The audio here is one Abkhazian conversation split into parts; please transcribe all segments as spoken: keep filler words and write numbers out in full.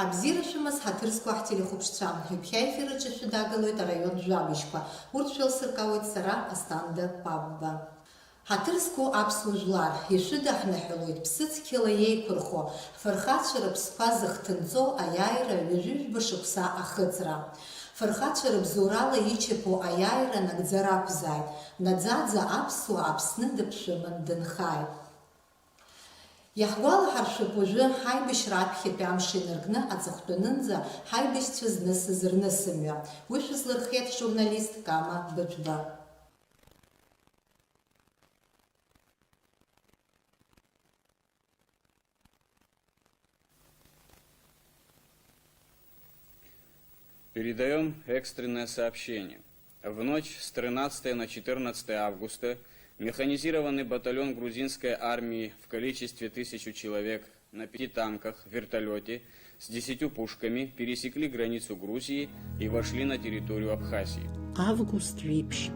Абзиара шәымаз, ҳаҭыр зқәу ҳтелехәаԥшцәа, ҩаԥхьа аефир аҿы шәыдагалоит араион жәабжьқәа. Урҭ шәеилсыркаауеит сара, Асҭанда Папба. Ҳаҭыр зқәу аԥсуа жәлар, ишәыдаҳныҳәалоит ԥсыцқьала иеиқәырхо, ҳфырхацәа рыԥсқәа зыхҭынҵоу аиааира ҩажәи жәба шықәса ахыҵра. Фырхацәа рыбзоурала ичаԥоу аиааира нагӡара ақәзааит, наӡаӡа аԥсуа Аԥсны дыԥшәыман дынхааит. Иаҳгәалаҳаршәап уажәы ҳаибашьра аԥхьатәи амш инаркны аҵыхәтәанынӡа ҳаибашьцәа знысыз рнысымҩа. Уи шәызлырхиеит ҳжурналист Кама Быҭәба. Передаём экстренное сообщение. В ночь с тринадцатого на четырнадцатое августа механизированный батальон грузинской армии в количестве тысячу человек на пяти танках, вертолёте с десятью пушками пересекли границу Грузии и вошли на территорию Абхазии. Август жәиԥшь.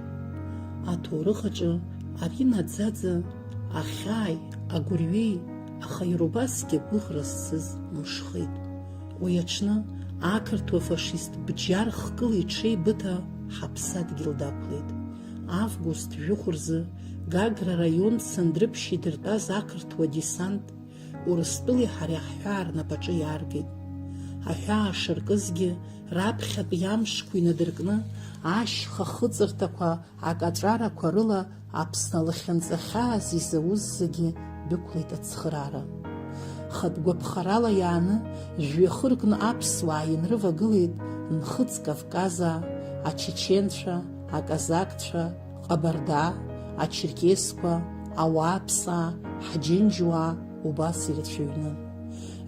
Аҭоурых аҿы ари наӡаӡа ахьааи агәырҩеи, аха иара убасгьы агәыӷра зцыз мшхеит. Уи аҽны ақырҭуа фашист бџьар хкыла иҽеибыҭа ҳаԥсадгьыл дақәлеит. Август жәохә рзы Гагра араион Цандрыԥшь идыртәаз ақырҭуа десант Урыстәылеи ҳареи ҳҳәаа рнапаҿы иааргеит. Аҳәаа шаркызгьы, раԥхьатәи амшқәа инадыркны, ашьха хыҵырҭақәа акаҵәарақәа рыла Аԥсны алахьынҵа хьаас изауз зегьы дәықәлеит ацхыраара. Хатә гәаԥхарала иааны, жәҩахыркны аԥсуаа инрывагылеит Нхыҵ Кавказаа, ачеченцәа, аказакцәа, Ҟабардаа, ачерқьесқәа, ауааԥсаа, ҳџьынџьуаа убас ирацәаҩны.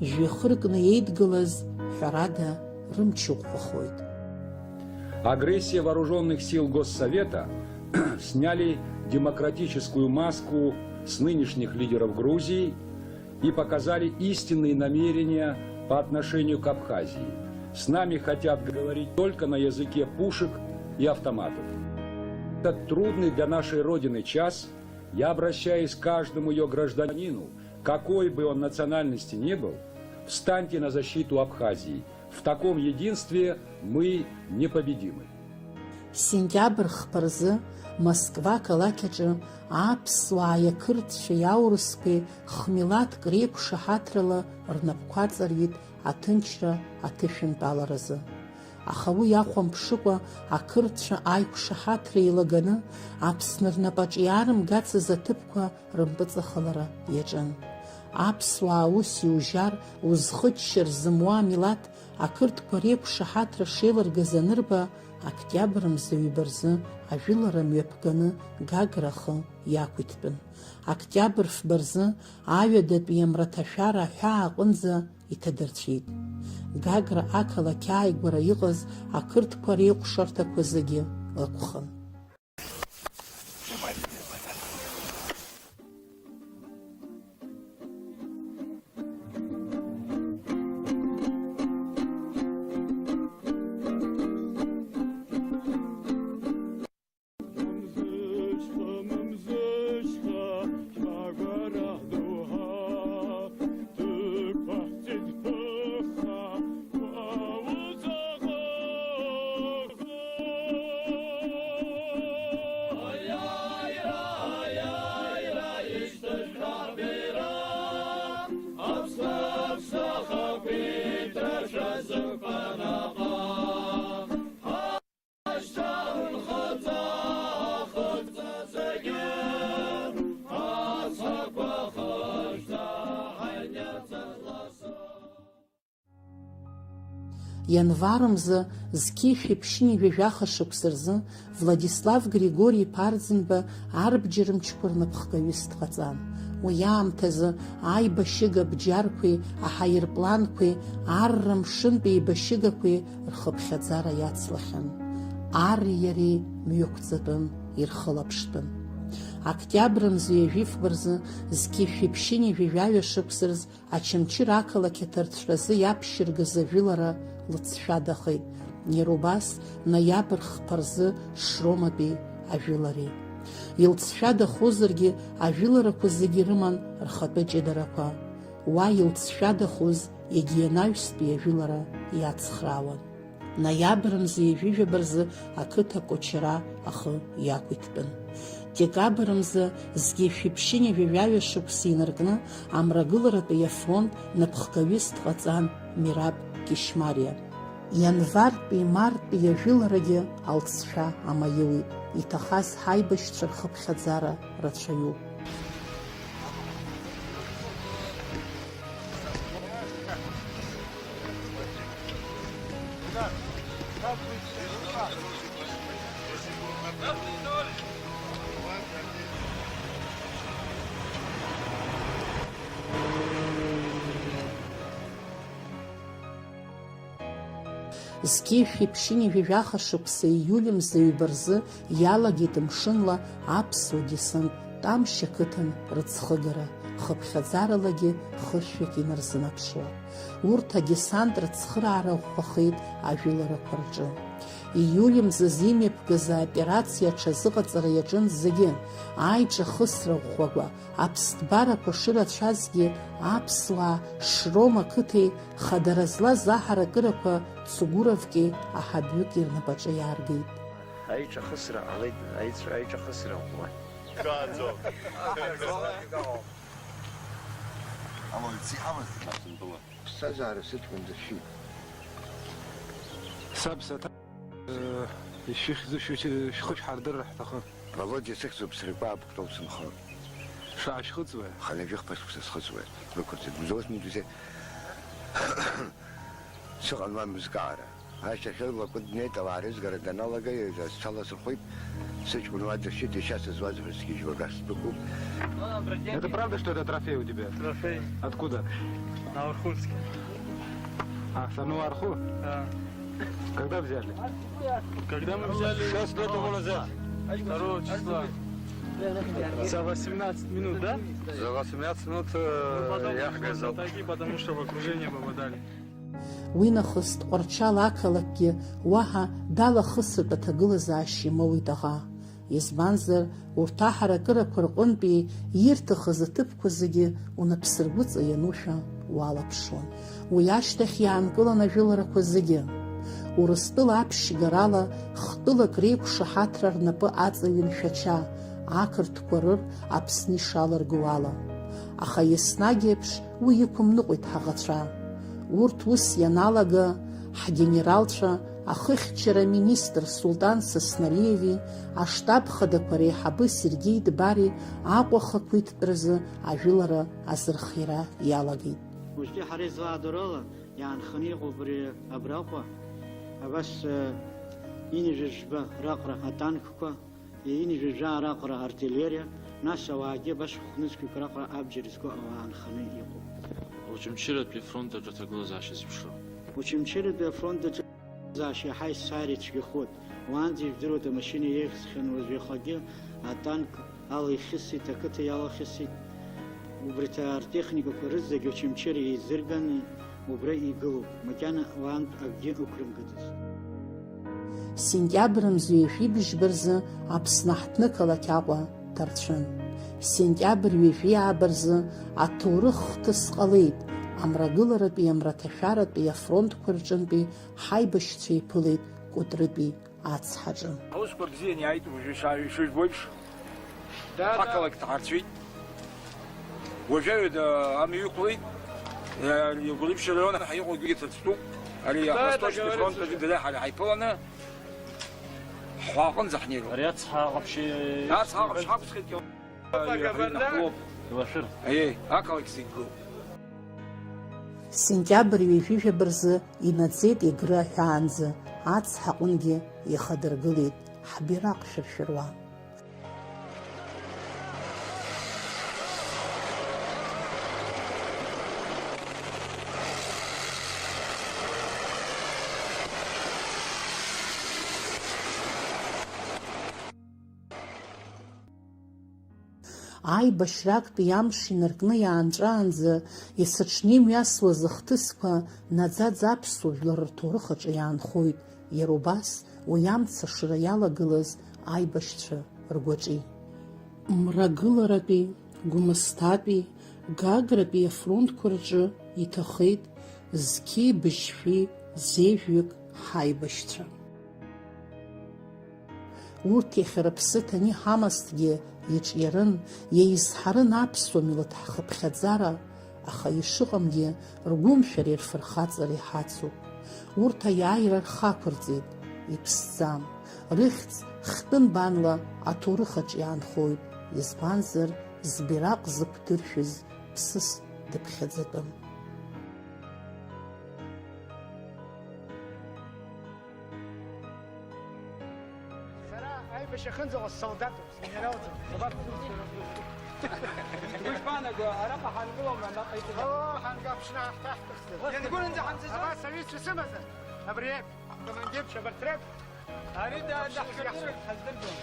Жәҩахыркны еидгылаз, ҳәарада, рымч ӷәӷәахоит. Агрессия вооружённых сил Госсовета сняли демократическую маску с нынешних лидеров Грузии и показали истинные намерения по отношению к Абхазии. С нами хотят говорить только на языке пушек и автоматов. В этот трудный для нашей Родины час я обращаюсь к каждому её гражданину, какой бы он национальности ни был: встаньте на защиту Абхазии. В таком единстве мы непобедимы. Сентиабр хԥа рзы Москва ақалақь аҿы аԥсуааи ақырҭцәеи аурысқәеи хә-милаҭк реиқәшаҳаҭрала рнапқәа аҵарҩит аҭынчра аҭышәынтәаларазы. Аха уи иахәамԥшыкәа, ақырҭцәа аиқәшаҳаҭра еилаганы, Аԥсны рнапаҿы иаарымгацыз аҭыԥқәа рымпыҵахалара иаҿын. Аԥсуаа ус иужьар, узхыччар зымуа амилаҭ, ақырҭқәа реиқәшаҳаҭра шеилыргаз анырба, октиабр мза ҩба рзы ажәылара мҩаԥганы Гагра ахы иақәиҭтәын. Октиабр фба рзы аҩадатәи амраҭашәара аҳәаа аҟынӡа иҭадырцәит. Гагра ақалақь ааигәара иҟаз ақырҭқәа реиҟәшарҭақәа зегьы ықәхын. Ианвар мза зқьи жәшәи ԥшьынҩажәи жәаха шықәса рзы Владислав Григори-иԥа Арӡынба арбџьар мчқәа рнапхгаҩыс дҟаҵан. Уи аамҭазы аибашьыга абџьарқәеи аҳаирпланқәеи арра мшынтә еибашьыгақәеи рхыԥхьаӡара иацлахьан. Ари иареи мҩақәҵатәын, ирхылаԥштәын. Октиабр мза ҩажәи фба рзы зқьи жәшәи ԥшьынҩажәи жәаҩа шықәса рзы Очамчыра ақалақь аҭарцәразы иаԥшьыргаз ажәылара лыҵшәадахеит. Иара убас ноиабр хԥа рзы Шроматәи ажәылареи. Илҵшәадахозаргьы, ажәыларақәа зегьы ирыман рхатәы ҷыдарақәа. Уа илҵшәадахоз егьи анаҩстәи ажәылара иацхраауан. Ноиабр мза ҩажәижәаба рзы ақыҭа Кочара ахы иақәиҭтәын. Декабр мза зқьи жәшәи ԥшьынҩажәи жәаҩа шықәса инаркны Амрагыларатәи афронт напхгаҩыс дҟаҵан Мираб Кишмариа. Ианвартәи марттәи ажәыларагьы алҵшәа амаиуит, иҭахаз ҳаибашьцәа рхыԥхьаӡара рацәаҩуп. Зқьи жәшәи ԥшьынҩажәи жәаха шықәса ииуль мза ҩба рзы иалагеит мшынла аԥсуа десант Тамшь ақыҭан рыӡхыгара, хыԥхьаӡаралагьы хышәҩык инарзынаԥшуа. Урҭ адесант рыцхыраара ӷәӷәахеит ажәыларақәа рҿы. Ииуль мзазы имҩаԥгаз аоперациа аҽазыҟаҵара иаҿын зегьы, аиҿахысра ӷәӷәақәа, аԥсҭбарақәа шырацәазгьы, аԥсуаа Шрома қыҭеи хадара злаз аҳаракырақәа Цугуровки аҳабҩыки рнапаҿы иааргеит. Аиҿахысра ҟалеит, аиҵ-, аиҿахысра ӷәӷәа. Амалци амазҭгьы ҳаԥсынтәыла. Ԥсҭазаара сыҷкәын дышәшьит. Саб саҭа, э, ишәыхьӡу шәыч-, шәхы шәҳардырыр ҳҭахын. Володиа сыхьӡуп, сыргәаабктәоуп сынхо. Шәаашәхыҵуеи? Хынҩажәи хԥа шықәса схыҵуеит. Дәықәырҵеит. Гәдоуҭа митәызеи? Сыҟан уа мызкаара. Ашьҭахь лакәы днеит, ауаа рызгара даналага, сҽаласырхәит, сыҷкәын уа дышьит, ишьа сызуаз ҳәа сгьежьуа газ дәықәуп. Это правда, что это трофей у тебя? Трофей. Откуда? На Урхульске. А, самого Арху? Да. Когда взяли? Когда мы взяли? Шесть лет тому назад. Второго числа. За восемнадцать минут, да? За восемнадцать минут, э, ну, потом я пришлось отойти, потому что в окружение попадали. Уи нахыс Тҟәарчал ақалақьгьы уаҳа далахысыртә аҭагылазаашьа имоуит аӷа. Избанзар, урҭ аҳаракырақәа рҟынтәи ирҭахыз аҭыԥқәа зегьы унапсыргәыҵа ианушәа уалаԥшуан. Уи ашьҭахь иаанкылан ажәыларақәа зегьы. Урыстәыла аԥшьгарала х-тәылак реиқәшаҳаҭра рнапы аҵаҩын Шәача, ақырҭқәа рыр Аԥсны ишалыргоу ала. Аха еснагь еиԥш уи иқәымныҟәеит ҳаӷацәа. Урҭ ус ианалага, ҳгенералцәа, ахыхьчара аминистр Султан Сасналиеви аштаб хадақәа реиҳабы Сергеи Дбари Аҟәа ахақәиҭтәразы ажәылара азырхиара иалагеит. Уажәтәи ҳара излаадыруа ала, иаанханы иҟоуп абри абраҟа, абас, э, ҩынҩажәа жәба раҟара атанкқәа, ҩынҩажәа жәаа раҟара артиллериа, нас ауаагьы абас хәнызқьҩык раҟара абџьар зго ауаа аанханы иҟоуп. Очамчыратәи афронт аҿы аҭагылазаашьа зеиԥшроу. Очамчыратәи афронт аҿы аҭагылазаашьа иаҳа есааира ицәгьахоит. Уаанӡа ижәдыруеит, амашьына еихсхьан, уажә иахагьы атанк ала ихьысит, ақыҭа иалахьысит. Убри артехникақәа рызегьы Очамчыра еизырганы убра игылоуп, макьана уаантә акгьы ықәрымгацызт. Сентиабр мза ҩажәи быжьба рзы Аԥсны аҳҭнықалақь Аҟәа ҭарцәын. Сентиабр ҩажәи ааба рзы аҭоурых хҭыс ҟалеит, амрагыларатәи амраҭашәаратәи афронтқәа рҿынтәи ҳаибашьцәа иԥылеит Кәыдрытәи ацҳаҿы. Аусқәа бзианы иааит уажәы, ишыжәбо еиԥш, ақалақь ҭаҳарцәит. Уажәы аҩада амҩа иқәлеит. Иагәылиԥшьа араион ҳаиҟәагьы ҭацәтәуп. Ари Восточный фронт аҿы дара ҳара ҳаиԥыланы ҳҳәааҟынӡа ҳнеироуп. Ари ацҳа ҟаԥшь, ацҳа ҟаԥшь ҳақәсхит. Илашәыр. Аиеи, ақалақь зегь гылоуп. Сентиабр ҩажәижәаба рзы инаӡеит Егры аҳәаанӡа, ацҳа аҟынгьы ихадыргылеит ҳбираҟ шәыршәыруа. Аибашьра актәи амш инаркны иаанҵәаанӡа есыҽны имҩасуаз ахҭысқәа наӡаӡа аԥсуа жәлар рҭоурых аҿы иаанхоит, иара убас уи амца ашыра иалагылаз аибашьцәа ргәаҿы. Мрагыларатәи, Гәмысҭатәи, Гагратәи афронтқәа рҿы иҭахеит зқьи быжьшәи зежәҩык ҳаибашьцәа. Урҭ иахьа рыԥсы ҭаны иҳамазҭгьы иҿиарын, иеизҳарын аԥсуа милаҭ ҳхыԥхьаӡара, аха ишыҟамгьы ргәымшәареи рфырхаҵареи ҳацуп. Урҭ аиааира рхы ақәырҵеит, иԥсӡам. Рыхьӡ хтәы нбанла аҭоурых аҿы иаанхоит, избанзар, збираҟ зықәдыршәыз ԥсыс дыԥхьаӡатәым. Сара аибашьра ахьынӡаҟоу ссолдатуп, сгенералӡам. Абар. Гәыжәбанаго, араҟа ҳангылома, наҟ иҟоума? Ало, ҳанга аԥшны ҳаҳҭаҳтәыхзар. Иангәырҩанӡа ҳамцаӡои? Абас аҩызцәа сымазар, абри еиԥш, акомандирцәа абарҭ реиԥш. Ари да-, аԥшны даҳгатәуп, иаҳцәа. Ҳаздырӡом.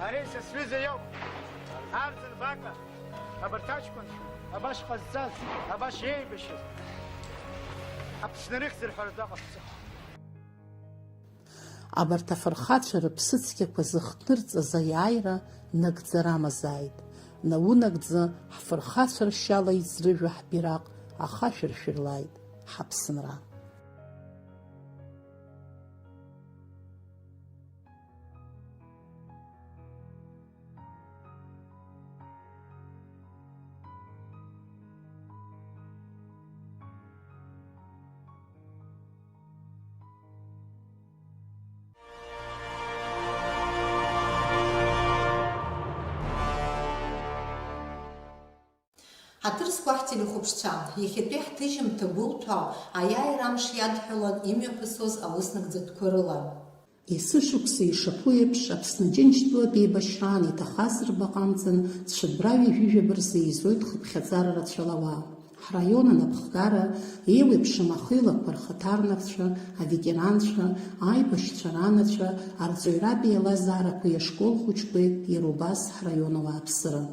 Ари са сҩыза иоуп. Арӡын Бака, абарҭ аҷкәынцәа, абас ҟазҵаз, абас еибашьыз. Аԥсны рыхьӡ рҳәара дыҟаҳҵо. Абарҭ афырхацәа рыԥсыцқьақәа зыхҭнырҵаз аиааира нагӡара амазааит. Наунагӡа ҳфырхацәа ршьала иӡрыжәуа ҳбираҟ ахашәыршәырлааит ҳаԥсынра. Ҳаҭыр зқәу ҳтелехәаԥшцәа, иахьатәи ҳҭыжьымҭа гәылҭәаау аиааира амш иадҳәалан имҩаԥысуаз ауснагӡатәқәа рыла. Есышықәса ишаԥу еиԥш, Аԥсны Џьынџьтәылатә еибашьраан иҭахаз рбаҟа амҵан цәыббра ҩажәи жәаба рзы еизоит хыԥхьаӡара рацәала ауаа. Ҳраион анапхгара, еиуеиԥшым ахеилақәа рхаҭарнакцәа, аветеранцәа, аибашьцәа ранацәа, арҵаҩратә еилазаарақәеи ашкол хәыҷқәеи иара убас ҳраион ауааԥсыра.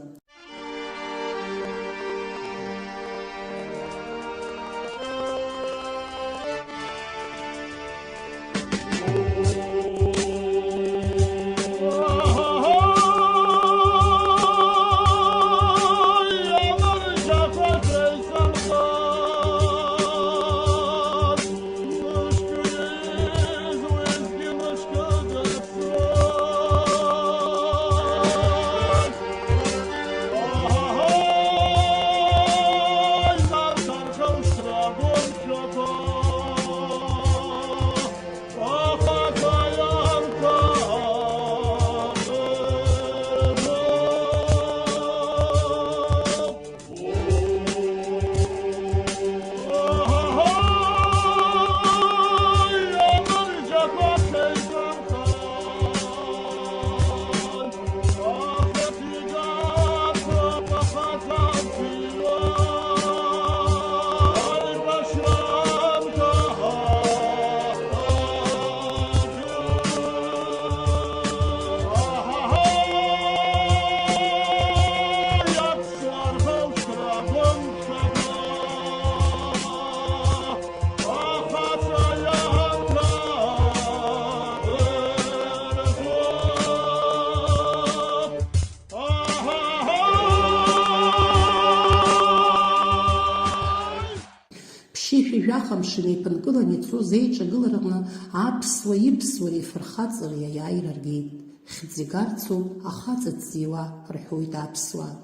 Ԥшьышәи жәаха мшын еиԥынкыланы ицоз еиҿагылараҟны аԥсуа иԥсуареи фырхаҵареи аиааира ргеит. Хьӡ игарцоуп ахаҵа дзиуа, рҳәоит аԥсуаа.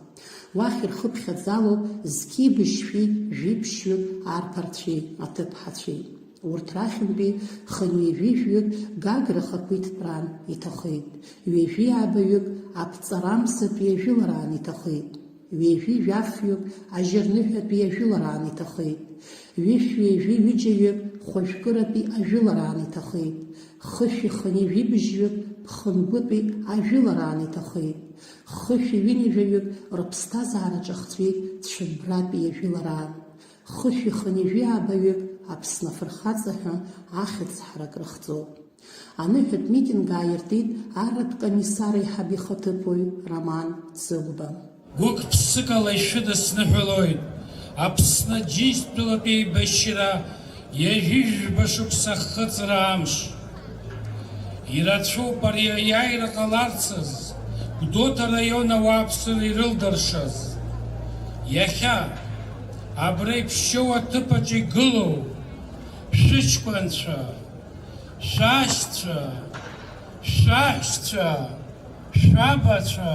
Уахь ирхыԥхьаӡалоуп зқьи быжьшәи жәиԥшьҩык арԥарцәеи аҭыԥҳацәеи. Урҭ рахьынтәи хынҩажәи жәҩык Гагра ахақәиҭтәраан иҭахеит, ҩажәи ааба ҩык Аԥҵарамзатәи ажәылараан иҭахеит, ҩажәи жәаф ҩык Ажьырныҳәатәи ажәылараан иҭахеит, ҩышә ҩажәи ҩыџьа ҩык Хәажәкыратәи ажәылараан иҭахеит, хышәи хынҩажәи быжьҩык Ԥхынгәытәи ажәылараан иҭахеит, хышәи ҩынҩажәаҩык рыԥсҭазаара ҿахҵәеит Цәыббратәи ажәылараан. Хышәи хынҩажәи ааба ҩык Аԥсны афырхаҵа ҳәа ахьӡ ҳарак рыхҵоуп. Аныҳәатә митинг ааиртит арратә комиссар аиҳаб ихаҭыԥуаҩ Роман Ӡыгәба. Гәык-ԥсыкала ишәыдысныҳәалоит Аԥсны Џьынџьтәылатә еибашьра ҩажәи жәба шықәса ахыҵра амш. Ирацәоуп ари аиааира ҟаларцаз Гәдоуҭа араион ауааԥсыра ирылдыршаз. Иахьа, Абра иԥшьоу аҭыԥаҿ игылоу шәыҷкәынцәа, шәашьцәа, шәаҳәшьцәа, шәабацәа,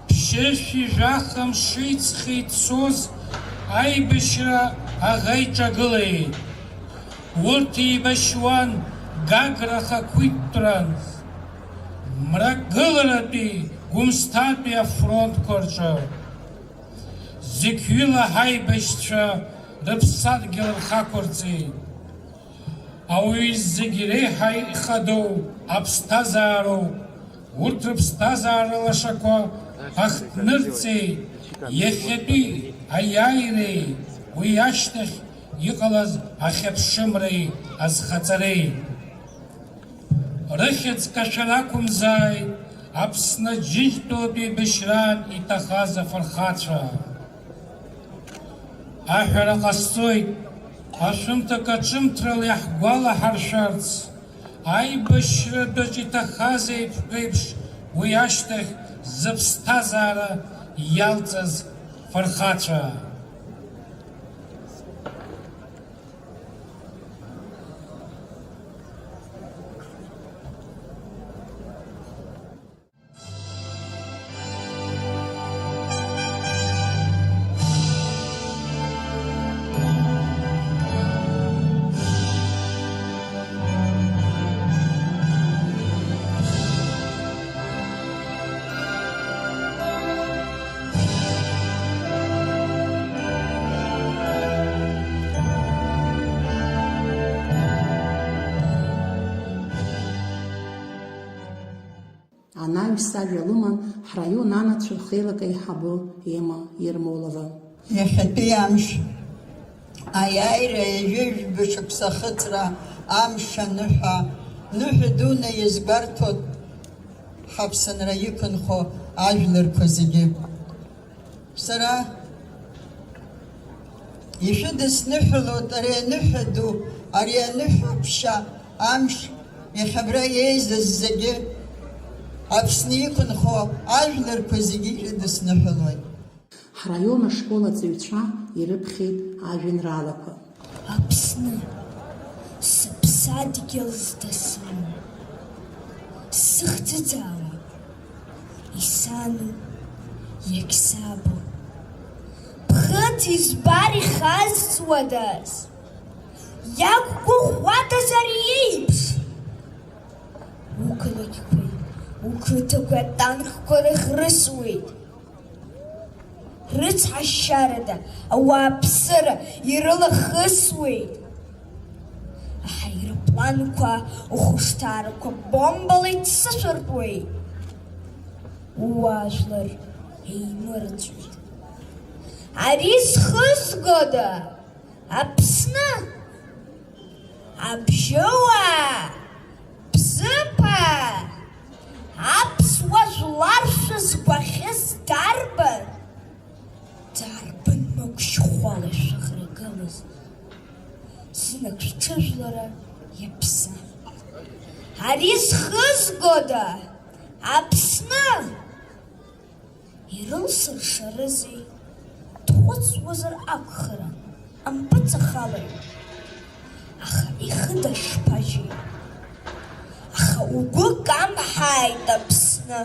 ԥшьышәи жәаха мши ҵхи ицоз аибашьра аӷа иҿагылеит. Урҭ еибашьуан Гагра ахақәиҭтәран, мрагыларатәи Гәымсҭатәи афронтқәа рҿы. Зықьҩыла ҳаибашьцәа рыԥсадгьыл рхақәырҵеит. Ауаҩы зегь реиҳа ихадоу аԥсҭазаароуп. Урҭ рыԥсҭазаара лашақәа ахҭнырҵеит иахьатәи аиааиреи уи ашьҭахь иҟалаз ахьыԥшымреи азхаҵареи. Рыхьӡ кашәар акәымзааит, Аԥсны џьынџьтәылатә еибашьраан иҭахаз афырхацәа. Аҳәара ҟасҵоит, ашәымҭак аҿымҭрала иаҳгәалаҳаршәарц, аибашьратәаҿ иҭахаз еиԥш, еиԥш уи ашьҭахь зыԥсҭазаара иалҵыз фырхацәа. Анаҩс ажәа лыман ҳраион анацәа рхеилак аиҳабы Ема Ермолова. Иахьатәи амш, аиааира ҩажәи жәба шықәса ахыҵра амш аныҳәа, ныҳәа дуны иазгәарҭоит ҳаԥсынра иқәынхо ажәларқәа зегьы. Сара ишәыдысныҳәалоит ари аныҳәа ду, ари аныҳәа ԥшьа амш, иахьа абра еизаз зегьы, Аԥсны иқәынхо ажәларқәа зегьы ирыдысныҳәалоит. Ҳраион ашкол аҵаҩцәа ирыԥхьеит ажәеинраалақәа. Аԥсны, сыԥсадгьыл зда сымоу, сыхӡыӡаауа исану, иагьсабу. Ԥхыӡ избар ихазҵуадаз, иақәгәыӷуадаз ари еиԥш? Уқалақьқәеи уқыҭақәеи атанкқәа рыӷрысуеит. Рыцҳашьарада ауааԥсыра ирылахысуеит. Аҳаирпланқәа ухәышҭаарақәа бомбала иццышәыртәуеит. Ууаажәлар еимырҵәоит. Ари зхызгода? Аԥсны! Абжьыуаа! Бзыԥаа! Аԥсуа жәлар шәызгәаӷьыз дарбан? Дарбан мықәшәхәала шәыӷрагылаз? Знык шәҽыжәлара иаԥса. Ари зхызгода? Аԥсны! Ирылсыршарызеи? Дхәыцуазар акәхарын, ампыҵахалаҩ. Аха ихы дашԥажьеи? Аха угәы камҳааит, Аԥсны!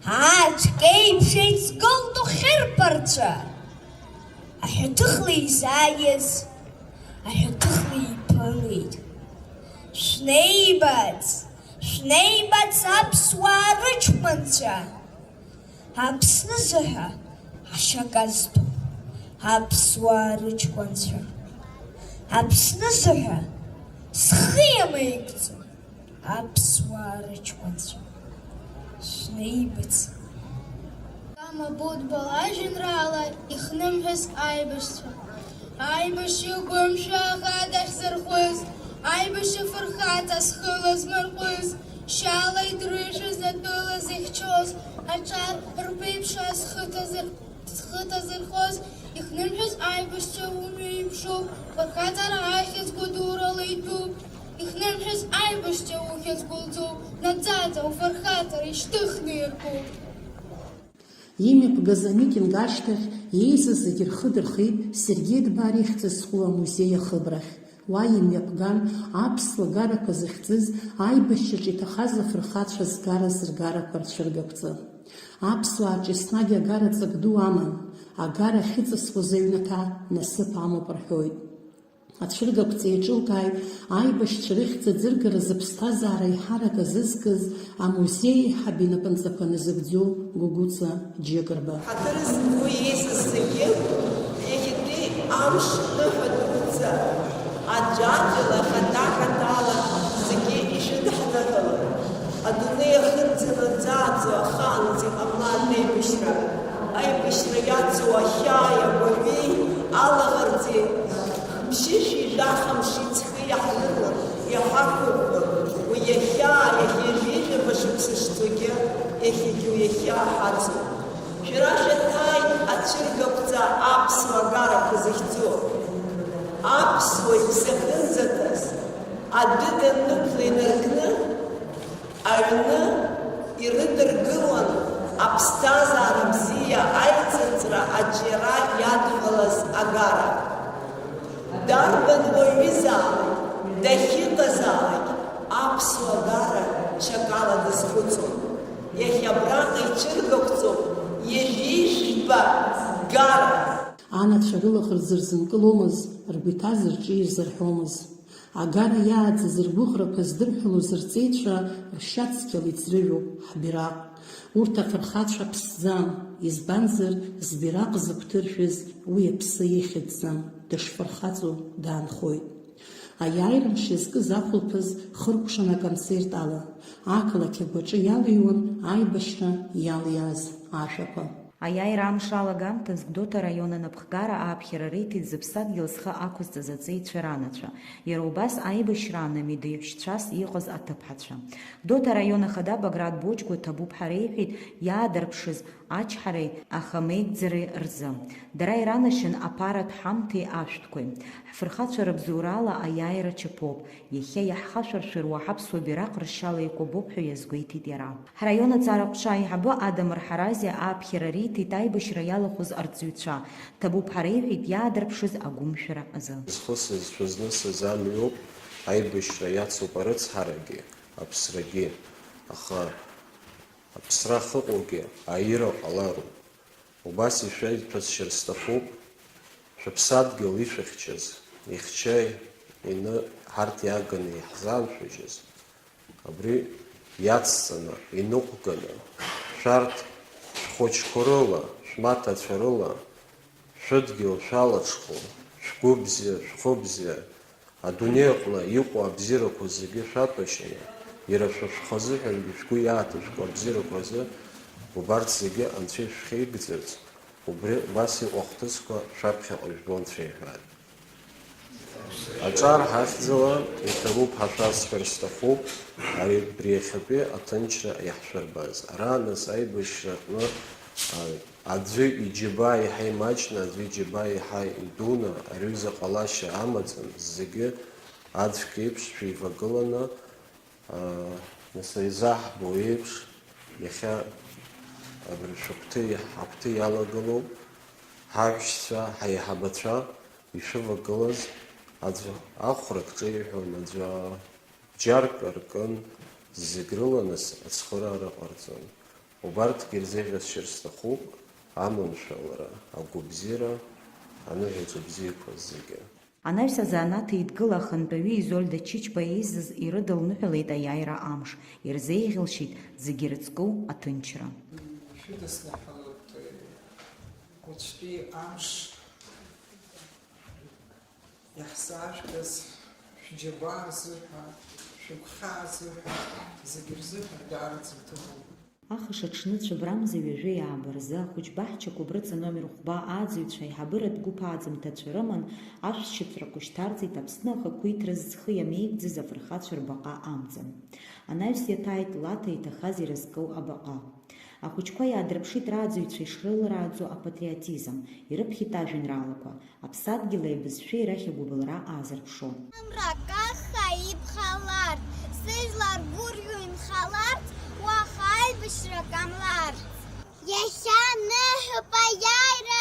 Ааҵәк еиԥш еицгылт ухьырԥарцәа! Аҳәаҭыхла изааиз, аҳәаҭыхла иԥылеит. Шәнеибац! Шәнеибац аԥсуаа рыҷкәынцәа! Аԥсны зыҳәа ашьа казҭәу аԥсуаа рыҷкәынцәа! Аԥсны зыҳәа схы иамеигӡо аԥсуаа рыҷкәынцәа! Шәнеибац! Кама Будбал ажәеинраала Ихнымҳәыз аибашьцәа. Аибашьҩы гәымшәа аӷа дахьзырхәыз, аибашьҩы фырхаҵа зхы лызмырҟәыз, шьала идрыжәыз атәыла зыхьчоз, аҿар рԥеиԥша зхы ҭазыр-, зхы ҭазырхоз, ихнымҳәыз аибашьцәа умҩа имшуп, фырхаҵара ахьӡ гәадурала итәуп, ихнымҳәыз аибашьцәа ухьӡ гәылҵуп, наӡаӡа уфырхаҵара ишьҭыхны иркуп. Имҩаԥгаз амитинг ашьҭахь Еизаз зегьы рхы дырхеит Сергеи Дбар ихьӡ зху амузеи ахыбрахь. Уа имҩаԥган, аԥсуа гарақәа зыхьӡыз, аибашьраҿы иҭахаз афырхацәа згара зыргарақәа рцәыргақәҵа. Аԥсуаа рҿы еснагь агара ҵак ду аман, агара ахьыҵысуаз аҩнаҭа насыԥ амоуп рҳәоит. Ацәыргақәҵа еиҿылкааит аибашьцәа рыхьӡ аӡыргаразы ԥсҭазаара аиҳарак азызкыз амузеи аиҳаб инапынҵақәа назыгӡо Гәыгәыҵа Џьыгарба. Ҳаҭыр зқәу еизаз зегьы, иахьатәи амш ныҳәа дуӡӡа аӡәаӡәала, хаҭа-хаҭала зегьы ишәыдҳныҳәалан, адунеи ахынӡанаӡааӡо ахаанӡа иҟамлааит аибашьра, аибашьра иацу ахьааи агәаҩеи алаӷырӡи, ԥшьышәи жәаха мши ҵхи иаҳлырны, иҳақәыӷәӷәо, уи иахьа, иахьа ҩажәижәаба шықәса шцогьы, иахьагьы уи иахьа ҳацуп. Шәара шәаҭааит ацәыргақәҵа аԥсуа агарақәа зыхьӡу. Аԥсуа иԥсы ахьынӡаҭаз, адәы даннықәла инаркны, аҩны ирыдыркылон аԥсҭазаара бзиа аиҵыҵра аҿиара иадҳәалаз агара. Дарбан уаҩызаалак, дахьыҟазаалак, аԥсуа гара шьакала дазхәыцуан. Иахьа абраҟа ицәыргақәҵоуп ҩажәижәба гара. Анацәа рылаӷырӡ рзынкыломызт, ргәы иҭаз рҿы ирзырҳәомызт. Агара иааӡаз ргәыӷрақәа здырҳәалоз рҵеицәа ршьацқьала иӡрыжәуп ҳбираҟ. Урҭ афырхацәа ԥсӡам, избанзар, збираҟ зыгәҭыршәыз уи аԥсы ихьӡӡам, дышфырхаҵоу даанхоит. Аиааира мш иазкыз ахәылԥаз хыркәшан аконцерт ала, ақалақь агәаҿы иалыҩуан аибашьра иалиааз ашәақәа. Аиааира амш алагамҭаз Гәдоуҭа араион анапхгара ааԥхьара риҭеит зыԥсадгьыл зхы ақәызҵаз аҵеицәа ранацәа, иара убас аибашьраан амидеиҳәшьцәас иҟаз аҭыԥҳацәа. Гәдоуҭа араион ахада Баграт Боџьгәа ҭабуп ҳәа реиҳәеит иаадырԥшыз ачҳареи ахамеигӡареи рзы. Дара иранашьан аԥаратә ҳамҭеи ашәҭқәеи. Ҳфырхацәа рыбзоурала аиааира чаԥоуп. Иахьа иаҳхашәыршәыруа ҳаԥсуа бираҟ ршьала икәабоуп ҳәа иазгәеиҭеит иара. Ҳраион аҵара ҟәша аиҳабы Адамыр Ҳаразиа ааԥхьара риҭеит аибашьра иалахәыз арҵаҩцәа, ҭабуп ҳәа реиҳәеит иаадырԥшыз агәымшәара азы. Зхысыз, шәызнысыз амҩоуп, аибашьра иацуп арыцҳарагьы, аԥсрагьы, аха аԥсра ахьыҟоугьы аира ҟалароуп. Убас ишәеиҭасҳәар сҭахуп, шәыԥсадгьыл ишәыхьчаз, ихьча ины ҳарҭ иааганы иаҳзааншәыжьыз, абри иацҵаны, иныҟәганы, шәарҭ шәхәыҷқәа рыла, шәмаҭацәа рыла, шәыдгьыл шәалаҽхәо, шәгәы бзиа, шәхы бзиа, адунеи аҟны иҟоу абзиарақәа зегьы шәаҭәашьаны, иара шәа шәхазыҳәангьы шәгәы иааҭашәкуа абзиарақәа рзы, убарҭ зегьы Анцәа ишәхеигӡарц, убри убас иҟоу ахҭысқәа шәаԥхьаҟа ижәбо Анцәа иҳәааит. Аҿар ҳахьӡала иҭабуп ҳәа шәасҳәар сҭахуп, ари абри иахьатәи аҭынчра иаҳшәырбаз. Ара нас аибашьраҟны, а, аӡәы иџьабаа еиҳа имаҷны, аӡәы иџьабаа еиҳа идуны, ари аҩыза ҟалашьа амаӡам, зегьы аӡәк еиԥш шәеивагыланы, аа, нас изаҳбо еиԥш, иахьа абри шәыгәҭы, ҳагәҭы иалагылоуп, ҳаҳәшьцәа, ҳаиҳабацәа ишәывагылаз, аӡәы ахәрак ҿеиҳәон, аӡәы џьарк аркын, зегь рыла нас ацхыраара ҟарҵон. Убарҭгьы ирзеиӷьасшьар сҭахуп аманшәалара, агәабзиара, аныҳәаҿа бзиақәа зегьы. Анаҩс азанааҭ еидгыла ахантәаҩы Изольда Чычба еизаз ирыдылныҳәалеит аиааира амш, ирзеиӷьалшьеит зегьы ирыцку аҭынчра. Шәыдысныҳәалоит уаҵәтәи амш иаҳзаажәгаз, шәџьабаа рзыҳәа, шәыгәхьаа рзыҳәа, зегьы рзыҳәа даараӡа иҭабуп. Ахыш аҽны цәыбрамза ҩажәи ааба рзы ахәыҷ баҳчақәа Брыҵа номер хәба ааӡаҩцәа аиҳабыратә гәыԥ ааӡамҭацәа рыман ашәҭшьыҵәрақәа шьҭарҵеит Аԥсны ахақәиҭра зхы иамеигӡаз афырхацәа рбаҟа амҵан. Анаҩс иаҭааит Лаҭа иҭахаз ирызкыу абаҟа. Ахәыҷқәа иаадырԥшит рааӡаҩцәа ишрыларааӡо апатриотизм, ирыԥхьеит ажәеинраалақәа, Аԥсадгьыл аибызшәеи рахь агәыбылра аазырԥшуа. Амра каххаа ибхаларц, сыжәлар гәырӷьо инхаларц, уаха аибашьра ҟамларц. Иахьа ныҳәоуп аиааира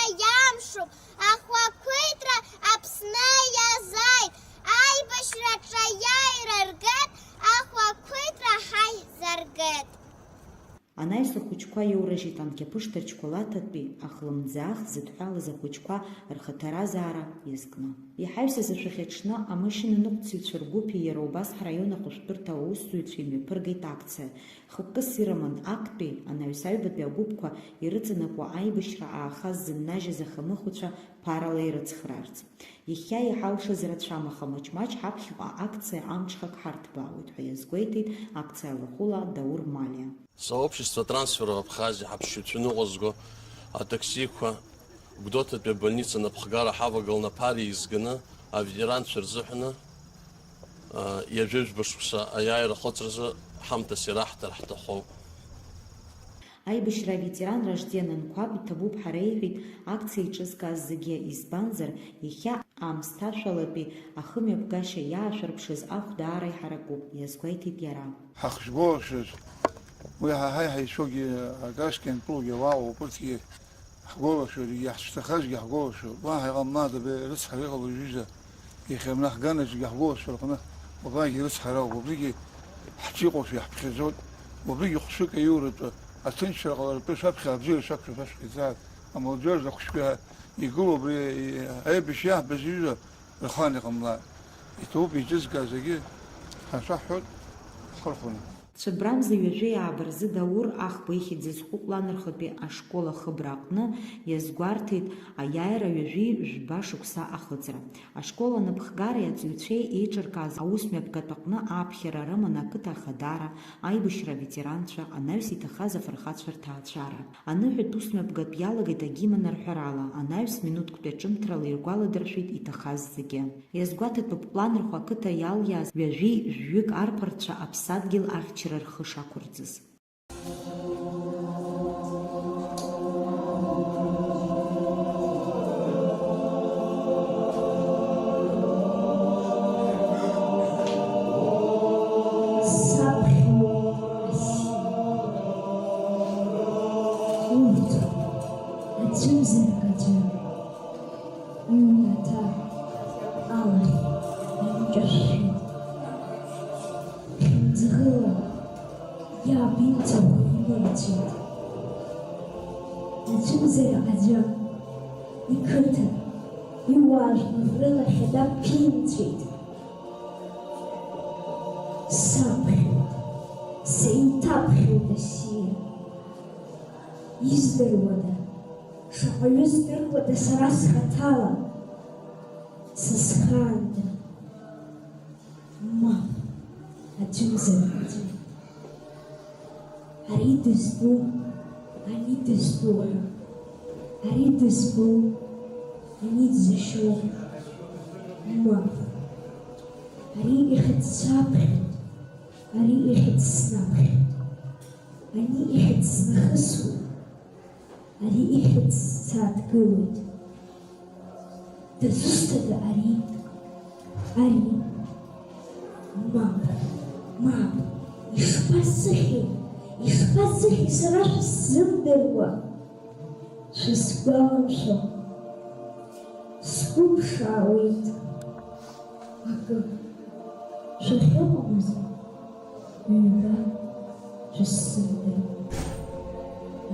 Ахәақәиҭра Аԥсны иазааит, аибашьраҿы аиааира ргеит, ахәақәиҭра ҳаизыргеит. Анаҩс ахәыҷқәа иоуражьит анкьаԥышҭрачқәа Лаҭатәи ахлымӡаах зыдҳәалаз ахәыҷқәа рхаҭаразаара иазкны. Иҳаҩсыз ашәахьаҽны амашьынаныҟәцаҩцәа ргәыԥи иара убас ҳраион ахәышәтәырҭа аусзуҩцәеи имҩаԥыргеит акциа. Хықәкыс ирыман актәи, анаҩс аҩбатәи агәыԥқәа ирыҵанакуа аибашьра ааха ззыннажьыз ахамыхәцәа ԥарала ирыцхраарц. Иахьа иҳалшаз рацәам, аха маҷ-маҷ ҳаԥхьаҟа акциа амҽхак ҳарҭбаауеит ҳәа иазгәеиҭеит акциа алахәыла Даур Малиа. Сообщество трансфера Абхазиа ҳаԥсшьаҩцәа ныҟәызго атаксиқәа Гәдоуҭатәи абольница анапхгара ҳавагыланы аԥара еизганы аветеранцәа рзыҳәаны, а, ҩажәа шықәса аиааира ахыҵразы ҳамҭас ираҳҭар ҳҭахуп. Аибашьра аветеран Ражден Анқәаб иҭабуп ҳәа реиҳәеит акциа еиҿызкааз зегьы, избанзар, иахьа аамсҭашәалатәи ахымҩаԥгашьа иаашәырԥшыз ахә даара иҳаракуп, иазгәеиҭеит иара. Ҳахшгәылашәаз, уи ҳа ҳаи ҳаицәоугьы, Агаскьа Нтәылгьы уаҟоуп, урҭгьы ҳгәылашәоит, иаҳцәҭахазгьы ҳгәылашәоит. Уаҳа иҟамлаӡаба, рыцҳара иҟалоз ҩыза, иахьа рнахганагьы ҳгәылашәа рҟны убригьы рыцҳара ауп, убригьы ҳҿы иҟоушәа иаҳԥхьаӡоит, убригьы хәшәык аиуратәы, аҭынчра ҟалартәы шәаԥхьа абзиара шәақәшәо шәашәхьӡааит. Амолодежь ахәшәқәа игылоу абри аибашьра иаҳбаз ҩыза рхала иҟамлааит. Иҭабуп еиҿызкааз зегьы ҳашәаҳҳәоит, ҳхырхәаны. Цәыббрамза ҩажәеи ааба рзы Даур Ахба ихьӡ зху Ҟәланырхәтәи ашкол ахыбра аҟны иазгәарҭеит аиааира ҩажәи жәба шықәса ахыҵра. Ашкол анапхгареи аҵаҩцәеи еиҿыркааз аусмҩаԥгатә аҟны ааԥхьара рыман ақыҭа ахадара, аибашьра аветеранцәа, анаҩс иҭахаз афырхацәа рҭаацәара. Аныҳәатә усмҩаԥгатә иалагеит агимн арҳәарала, анаҩс минуҭктәи аҿымҭрала иргәаладыршәеит иҭахаз зегьы. Иазгәаҭатәуп Ҟәланырхәа ақыҭа иалиааз ҩажәи жәҩык арԥарцәа аԥсадгьыл ахьчара рхы шақәырҵаз. Саԥхьа асиа. Урҭ аӡәымзар аӡәы. Иҩнаҭа алахь инкьашәшәеит. Хьымӡӷыла иаб имцахә имырӡәӡәеит. Аӡәымзар аӡәы иқыҭа, иуаажәлар рылахь ада ԥимҵәеит. Саԥхьоит, сеиҭаԥхьоит асиа. Издыруада, шаҟаҩы здыруада сара схаҭала, сызхаанда? Мап, аӡәымзар аӡәы. Ари дызтәу, ани дызтәу ҳәа. Ари дызбо, ани дзашьо. Мап, ари ихьӡ саԥхьоит, ари ихьӡ снаԥхьоит. Ани ихьӡ снахысуеит, ари ихьӡ сааҭгылоит. Дызусҭада ари? Ари. Мап, мап, ишԥасыхьи, ишԥасыхьи сара шәысзымдыруа? Шәысгәаламшәо, сгәы ԥшаауеит. Акы, шәахьыҟамыз, ҩба, шәысзымдыруа.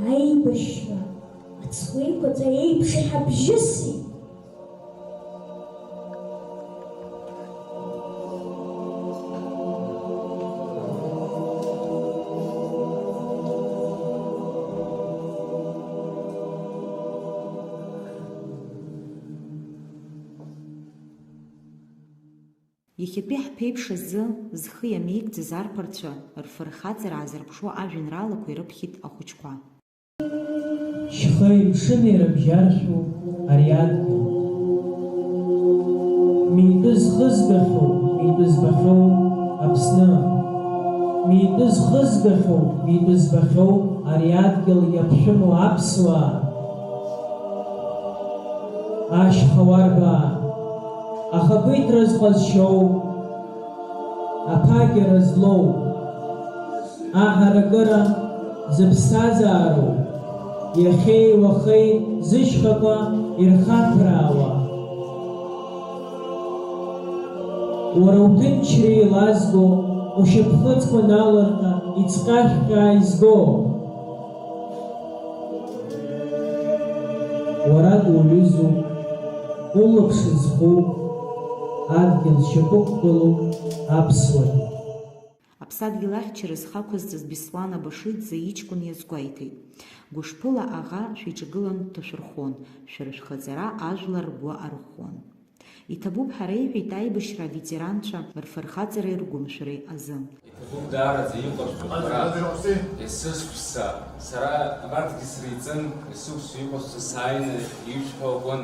Аибашьра ацгәеиқәаҵәа еиԥш иҳабжьысит. Иахьатәи ҳԥеиԥш азы зхы иамеигӡаз арԥарцәа рфырхаҵара аазырԥшуа ажәеинраалақәа ирыԥхьеит ахәыҷқәа. Шьхеи мшыни рыбжьаршәу ари адгьыл. Митәы зхызгахьоу, митәы збахьоу Аԥсны. Митәы зхызгахьоу, митәы збахьоу ари адгьыл иаԥшәымоу аԥсуаа. Ашьха уарбаа, ахақәиҭра зҟазшьоу, аԥагьара злоу, аҳаракыра зыԥсҭазаароу, иахьеи уахеи зышьхақәа Ирхаԥраауа, уара уҭынчра еилазго, ушьапхыцқәа налырҟьа, иҵҟьашәҟьа ааизго. Уара дуаҩызоуп, улаԥш зху, адгьыл шьапықәгылоу аԥсуа. Аԥсадгьыл ахьчара зхы ақәызҵаз Беслан Абашиӡе иҷкәын иазгәеиҭеит. Гәышԥыла аӷа шәиҿагылан дҭашәырхон, шәара шәхаҵара ажәлар ргәы арӷәӷәон. Иҭабуп ҳәа реиҳәеит аибашьра аветеранцәа рфырхаҵареи ргәымшәареи азы. Иҭабуп даараӡа иҟашәҵо шәара, есышықәса. Сара абарҭгьы среиҵын, есышықәса иҟашәҵо сааины ишәҳәо акәын,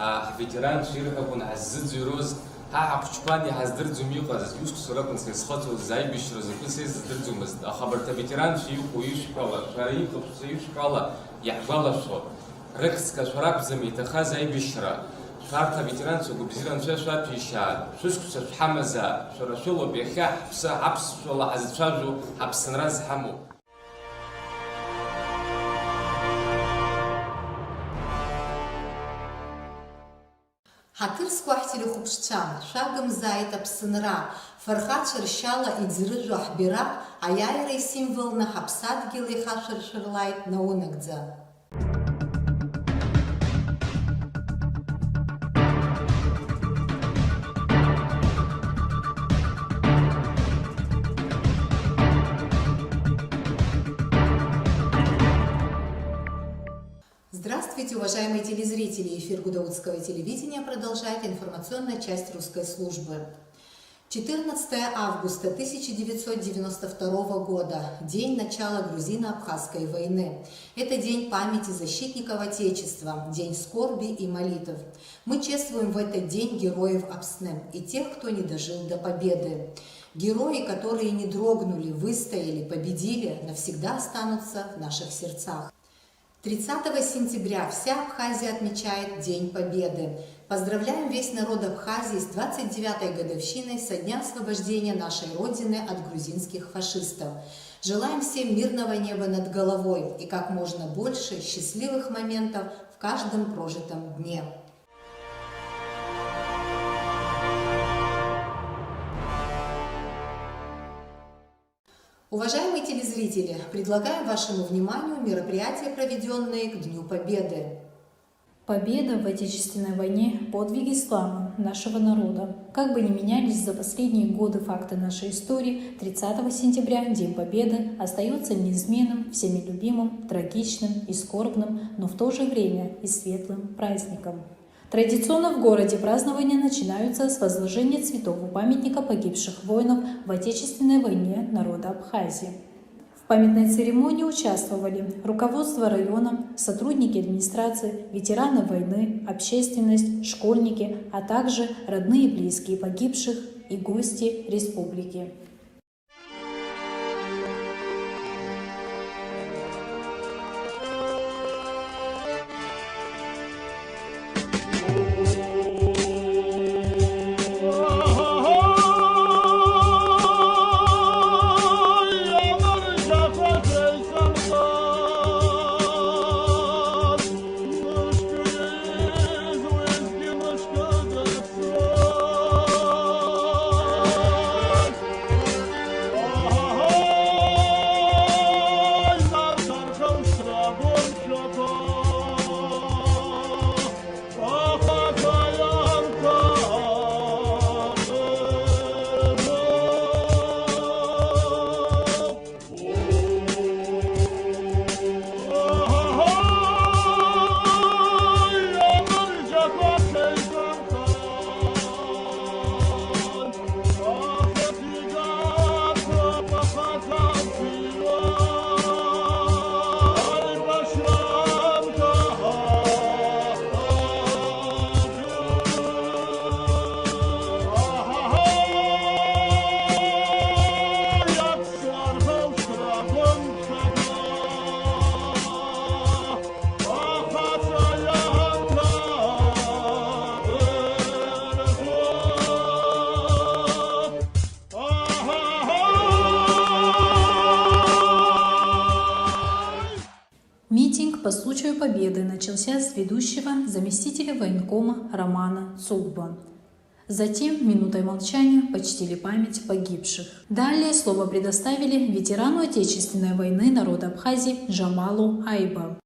аа, ҳветеранцәа ирҳәо акәын ҳаззыӡырҩуаз, ҳа ҳахәыҷқәан иҳаздырӡом иҟаз, ҩышықәса ракәын сара исхыҵуаз аибашьра закәыз сара исыздырӡомызт, аха абарҭ аветеранцәа иҟоу ишәҳәала, шәара иҟашәҵо ишәҳәала иаҳгәалашәо. Рыхьӡ кашәар акәӡам иҭахаз аибашьра. Шәарҭ аветеранцәа гәабзиара анцәа шәаҭәеишьаа, шәышықәса шәҳамазаап, шәара шәылоуп иахьа ҳаԥсы аԥсшәала ҳазцәажәо, ҳаԥсынра зҳамоу. Ҳаҭыр зқәу ҳтелехәаԥшцәа, шәагымзааит Аԥсынра, фырхацәа ршьала иӡырыжәуа ҳбираҟ аиааира исимволны ҳаԥсадгьыл еихашәыршәырлааит наунагӡа. Здравствуйте, уважаемые телезрители! Эфир Гудаутского телевидения продолжает информационная часть русской службы. Четырнадцатое августа тысяча девятьсот девяносто второго года, день начала грузино-абхазской войны. Это день памяти защитников Отечества, день скорби и молитв. Мы чествуем в этот день героев Апсны и тех, кто не дожил до победы. Герои, которые не дрогнули, выстояли, победили, навсегда останутся в наших сердцах. Тридцатого сентября вся Абхазия отмечает День Победы. Поздравляем весь народ Абхазии с двадцать девятой годовщиной со дня освобождения нашей Родины от грузинских фашистов. Желаем всем мирного неба над головой и как можно больше счастливых моментов в каждом прожитом дне. Уважаемые телезрители, предлагаем вашему вниманию мероприятия, проведённые к Дню Победы. Победа в Отечественной войне — подвиги славы нашего народа. Как бы ни менялись за последние годы факты нашей истории, тридцатого сентября День Победы остаётся неизменным, всеми любимым, трагичным и скорбным, но в то же время и светлым праздником. Традиционно в городе празднования начинаются с возложения цветов у памятника погибших воинов в Отечественной войне народа Абхазии. В памятной церемонии участвовали руководство района, сотрудники администрации, ветераны войны, общественность, школьники, а также родные и близкие погибших и гости республики. Победы начался с ведущего заместителя военкома Романа Цугба. Затем минутой молчания почтили память погибших. Далее слово предоставили ветерану Отечественной войны народа Абхазии Джамалу Айба.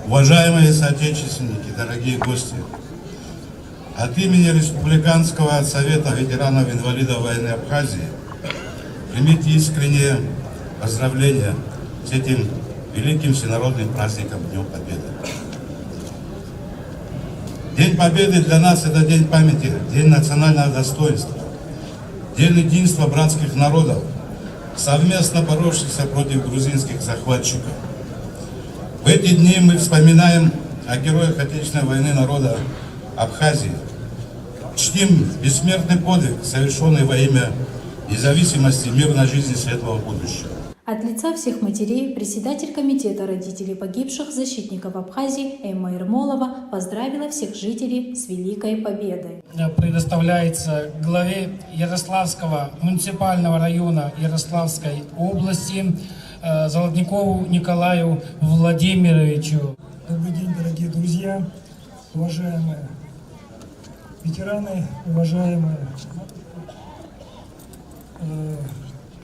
Уважаемые соотечественники, дорогие гости! От имени Республиканского совета ветеранов-инвалидов войны Абхазии примите искренние поздравления с этим великим всенародным праздником Днем Победы. День Победы для нас — это день памяти, день национального достоинства, день единства братских народов, совместно боровшихся против грузинских захватчиков. В эти дни мы вспоминаем о героях Отечественной войны народа Абхазии, чтим бессмертный подвиг, совершенный во имя независимости, мирной жизни, светлого будущего. От лица всех матерей председатель комитета родителей погибших защитников Абхазии Эмма Ермолова поздравила всех жителей с Великой Победой. Предоставляется главе Ярославского муниципального района Ярославской области, э, Золотникову Николаю Владимировичу. Добрый день, дорогие друзья, уважаемые ветераны, уважаемые, э,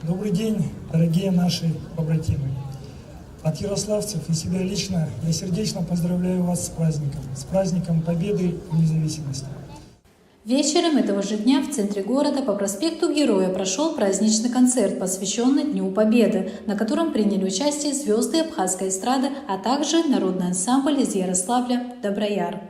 добрый день, дорогие наши побратимы. От ярославцев и себя лично я сердечно поздравляю вас с праздником, с праздником Победы и Независимости. Вечером этого же дня в центре города по проспекту Героя прошёл праздничный концерт, посвящённый Дню Победы, на котором приняли участие звёзды абхазской эстрады, а также народный ансамбль из Ярославля «Доброяр».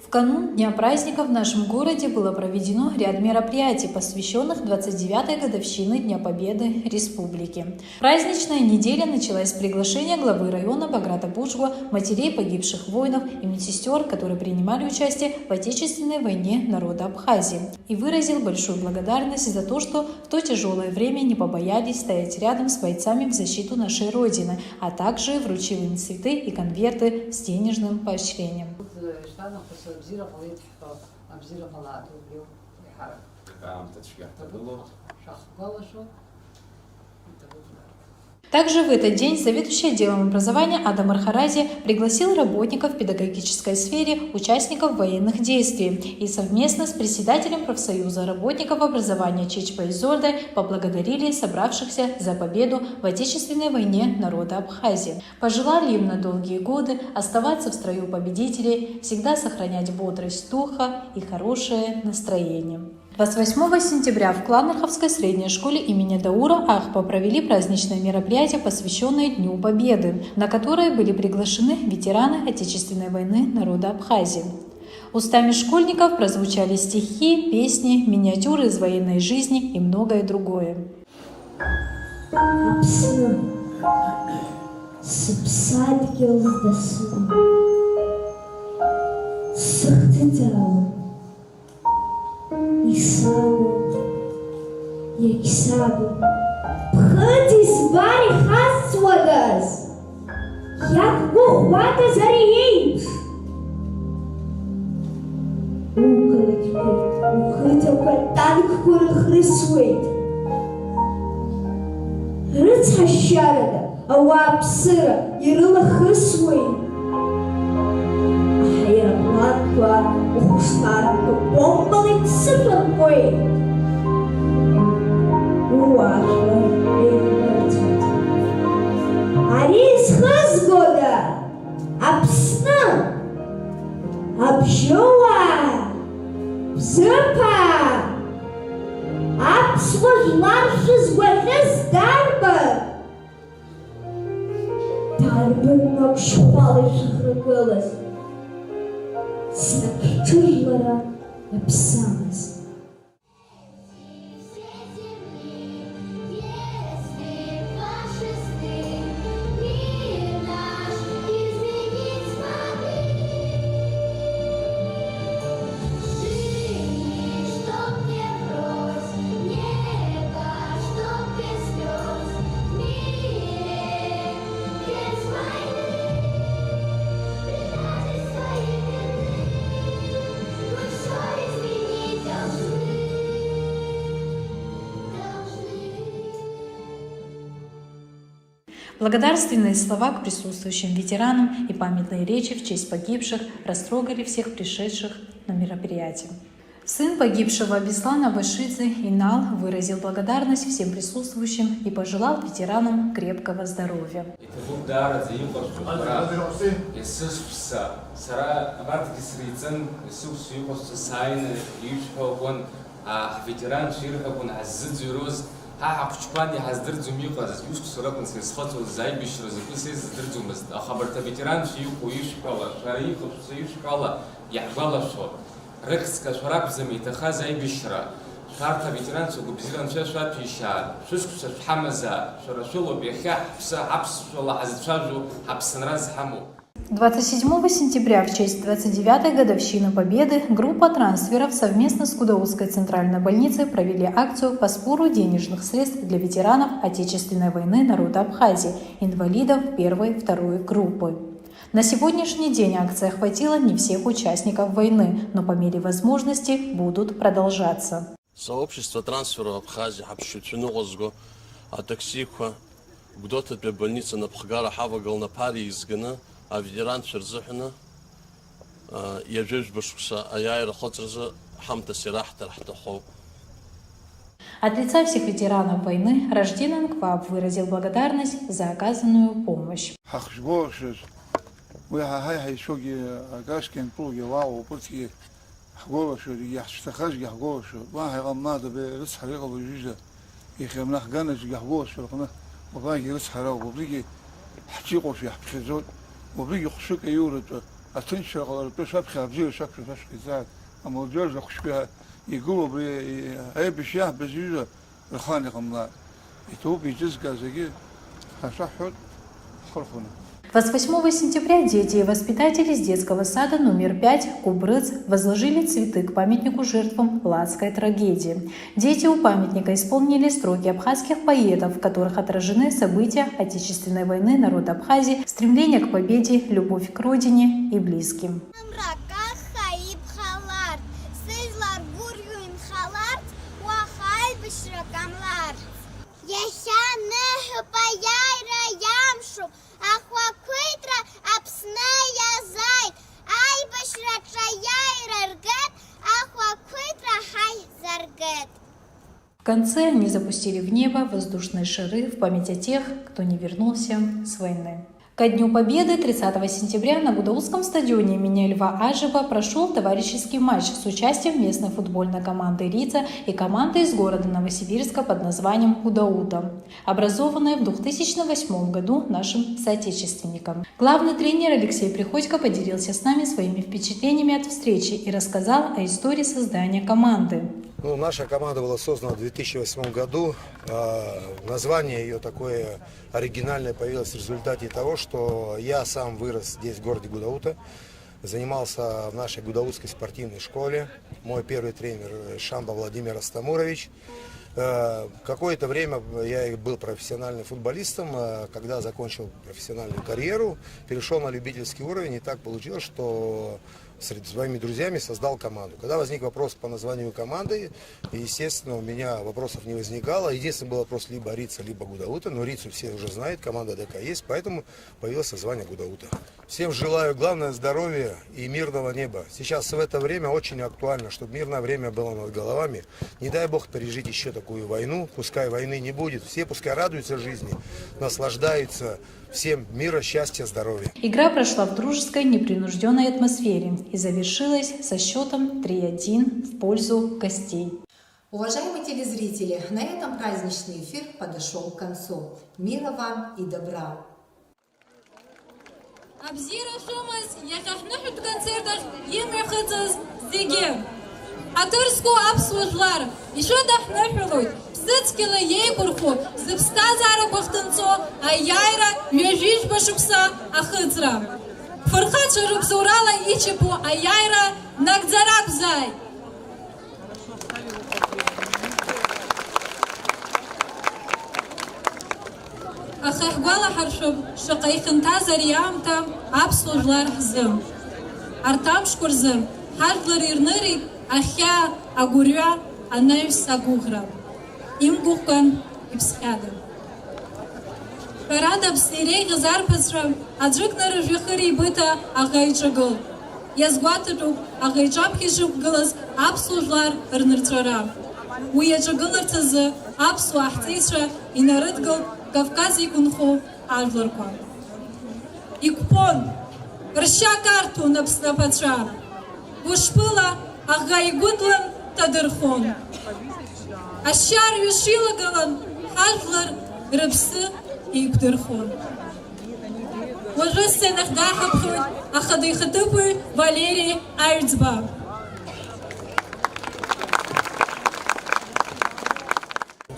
В канун Дня праздника в нашем городе было проведено ряд мероприятий, посвящённых двадцать девятой годовщине Дня Победы республики. Праздничная неделя началась с приглашения главы района Баграта Буджгуа, матерей погибших воинов и медсестёр, которые принимали участие в Отечественной войне народа Абхазии, и выразил большую благодарность за то, что в то тяжёлое время не побоялись стоять рядом с бойцами в защиту нашей Родины, а также вручил им цветы и конверты с денежным поощрением. Абзира ҟалеит ҳәа, абзира ҟалааит убриоуп еиҳарак. Аамҭа цәгьа ҳҭагылоуп. Шәахгәалашәо. Также в этот день заведующий отделом образования Адам Архарази пригласил работников в педагогической сфере, участников военных действий, и совместно с председателем профсоюза работников образования Чечпа Изордой поблагодарили собравшихся за победу в Отечественной войне народа Абхазии. Пожелали им на долгие годы оставаться в строю победителей, всегда сохранять бодрость духа и хорошее настроение. Двадцать восьмого сентября в Кланарховской средней школе имени Даура Ахпа провели праздничное мероприятие, посвящённое Дню Победы, на которое были приглашены ветераны Отечественной войны народа Абхазии. Устами школьников прозвучали стихи, песни, миниатюры из военной жизни и многое другое. Аԥсны, сыԥсадгьыл зда сымоу, сыхҭыӡаауа, исабу, иагьсабу, ԥхыӡ избар ихасҵуадаз? Иақәгәыӷуадаз ари еиԥш? Уқалақьқәеи уқыҭақәа танкқәа рыхрысуеит. Рыцҳашьарада ауааԥсыра ирылахысуеит. Аҳаирпланқәа, ухәышҭаарақәа бомбала иццышәыркуеит. Ууаажәлар еибарҵәоит. Ари зхызгода? Аԥсны! Абжьыуаа! Бзыԥаа! Аԥсуа жәлар шәызгәаӷьыз дарбан? Дарбан ноуп шәхәала ишәыхрагылаз, снапшәыжәлара иаԥсамыз? Благодарственные слова к присутствующим ветеранам и памятные речи в честь погибших растрогали всех пришедших на мероприятие. Сын погибшего Беслан Абашидзе Инал выразил благодарность всем присутствующим и пожелал ветеранам крепкого здоровья. Иҭабуп даараӡа иҟарҵо, бара, есышықәса, сара абарҭгьы среиҵан, есышықәса иҟасҵо сааины ишәҳәо акәын, а, ҳветеранцәа ирҳәақәан ҳаззыӡырҩуаз, ҳа ҳахәыҷқәан иҳаздырӡом иҟаз, ҩышықәса ракәын сызхыҵуаз аибашьра закәыз сеизыздырӡомызт, аха абарҭ аветеранцәа иҟоу ишәҳәала, шәара иҟашәҵо ишәҳәала иаҳгәалашәо. Рыхьӡ кашәар акәӡам иҭахаз аибашьра. Шәарҭ аветеранцәа гәабзиара анцәа шәаҭәеишьаа, шәышықәса шәҳамазаап, шәара шәылоуп иахьа ҳаԥсы аԥсшәала ҳазцәажәо, ҳаԥсынра зҳамоу. Двадцать седьмого сентября в честь двадцать девятой годовщины Победы группа трансферов совместно с Гудаутской центральной больницей провели акцию по сбору денежных средств для ветеранов Отечественной войны народа Абхазии, инвалидов первой и второй группы. На сегодняшний день акция охватила не всех участников войны, но по мере возможности будут продолжаться. Сообщество трансферов Абхазии ҳаԥсшьаҩцәа ныҟәызго атаксиқәа Гәдоуҭатәи абольница напхгара ҳавагыланы аԥара еизганы аветеранцәа рзыҳәаны, а, ҩажәа жәба шықәса аиааира ахыҵразы ҳамҭас ираҳҭар ҳҭахоуп. От лица всех ветеранов войны Раждин Анкваб выразил благодарность за оказанную помощь. Ҳахьгәалашәаз, уи ҳа ҳаиҳа ицәоугьы, акасгьы антәылгьы уаауп, урҭгьы ҳгәалашәоит, иаҳцәҭахазгьы ҳгәалашәоит. Уаҳа иҟамлааит абри арыцҳара иҟалоз ҩыза. Иахьа абна ҳганазгьы ҳгәылацәа рҟны убригьы рыцҳарауп, убригьы ҳҿы иҟоушәа иаҳԥхьаӡоит, убригьы хәшәык аиуратәы, аҭынчра ҟаларатәы шәаԥхьа абзиара шәақәшәо шәашәҟаиҵааит. Амолодежь ахәшәқәа игылоу абри аибашьра иаҳбаз ҩыза рхаан иҟамлааит. Иҭабуп еиҿызкааз зегьы ҳашәаҳҳәоит ҳхырхәаны. Двадцать восьмого сентября дети и воспитатели из детского сада номер пять «Кубрыц» возложили цветы к памятнику жертвам Лацкой трагедии. Дети у памятника исполнили строки абхазских поэтов, в которых отражены события Отечественной войны народа Абхазии, стремление к победе, любовь к родине и близким. Амра каххаа ибхаларц, сыжәлар гәырҩо инхаларц, уаха аибашьра камларц. Иахьа ныҳәоуп аиааира иамшуп, ахәақәиҭра Аԥсны иазааит, аибашьраҿы аиааира ргеит, ахәақәиҭра ҳаиҳзаргеит. В конце они запустили в небо воздушные шары в память о тех, кто не вернулся с войны. Ко Дню Победы, тридцатого сентября, на Гудаутском стадионе имени Льва Ажеба прошёл товарищеский матч с участием местной футбольной команды «Рица» и команды из города Новосибирска под названием «Гудаута», образованной в двух тысячи восьмом году нашим соотечественником. Главный тренер Алексей Приходько поделился с нами своими впечатлениями от встречи и рассказал о истории создания команды. Ну, наша команда была создана в две тысячи восьмом году. А, название её такое оригинальное появилось в результате того, что я сам вырос здесь, в городе Гудаута, занимался в нашей гудаутской спортивной школе. Мой первый тренер, э, Шамба Владимир Астамурович. Э, какое-то время я и был профессиональным футболистом. Э, когда закончил профессиональную карьеру, перешёл на любительский уровень, и так получилось, что с своими друзьями создал команду. Когда возник вопрос по названию команды, естественно, у меня вопросов не возникало. Единственный был вопрос либо Рица, либо Гудаута, но Рицу все уже знают, команда ДК есть, поэтому появилось название Гудаута. Всем желаю, главное, здоровья и мирного неба. Сейчас в это время очень актуально, чтобы мирное время было над головами. Не дай бог пережить ещё такую войну, пускай войны не будет. Все пускай радуются жизни, наслаждаются. Всем мира, счастья, здоровья. Игра прошла в дружеской, непринуждённой атмосфере и завершилась со счётом три один в пользу гостей. Уважаемые телезрители, на этом праздничный эфир подошёл к концу. Мира вам и добра! Абзиара шәымаз, иахьа ҳныҳәатә концерт ахь имҩахыҵыз зегьы! Ҳаҭыр зқәу аԥсуа жәлар, ишәыдаҳныҳәалоит, ԥсыцқьала иеигәырӷәӷәо, зыԥсҭазаарақәа хҭынҵо аиааира ҩажәижәба шықәса ахыҵра. Фырхацәа рыбзоурала ичаԥу аиааира нагӡар акәзааит! Аха иаҳгәалаҳаршәап, шаҟа ихьанҭаз ари аамҭа аԥсуа жәлар ҳзы. Арҭ амшқәа рзы ҳажәлар ирнырит ахьаа, агәырҩа, анаҩс агәыӷра. Имгәыӷкәан иԥсхьада. Ҳәарада, Аԥсны иреиӷьыз арԥарцәа аӡәыкны рыжәҩахыр еибыҭа аӷа иҿагылт. Иазгәаҭатәуп аӷа иҿаԥхьа ишықәгылаз аԥсуа жәлар рнырҵәара. Уи аҿагыларҭазы аԥсуаа ҳҵеицәа инарыдгылт Кавказ иқәынхо ажәларқәа. Иқәԥон, ршьа карҭон Аԥсны аԥацәа. Гәышԥыла аӷа игәыдлан дҭадырхон. Ашьа рҩаш илагалан ҳажәлар рыԥсы еиқәдырхон. Уажәы асценахь даҳаԥхьоит ахада ихаҭыԥуаҩ Валери Аҩӡба.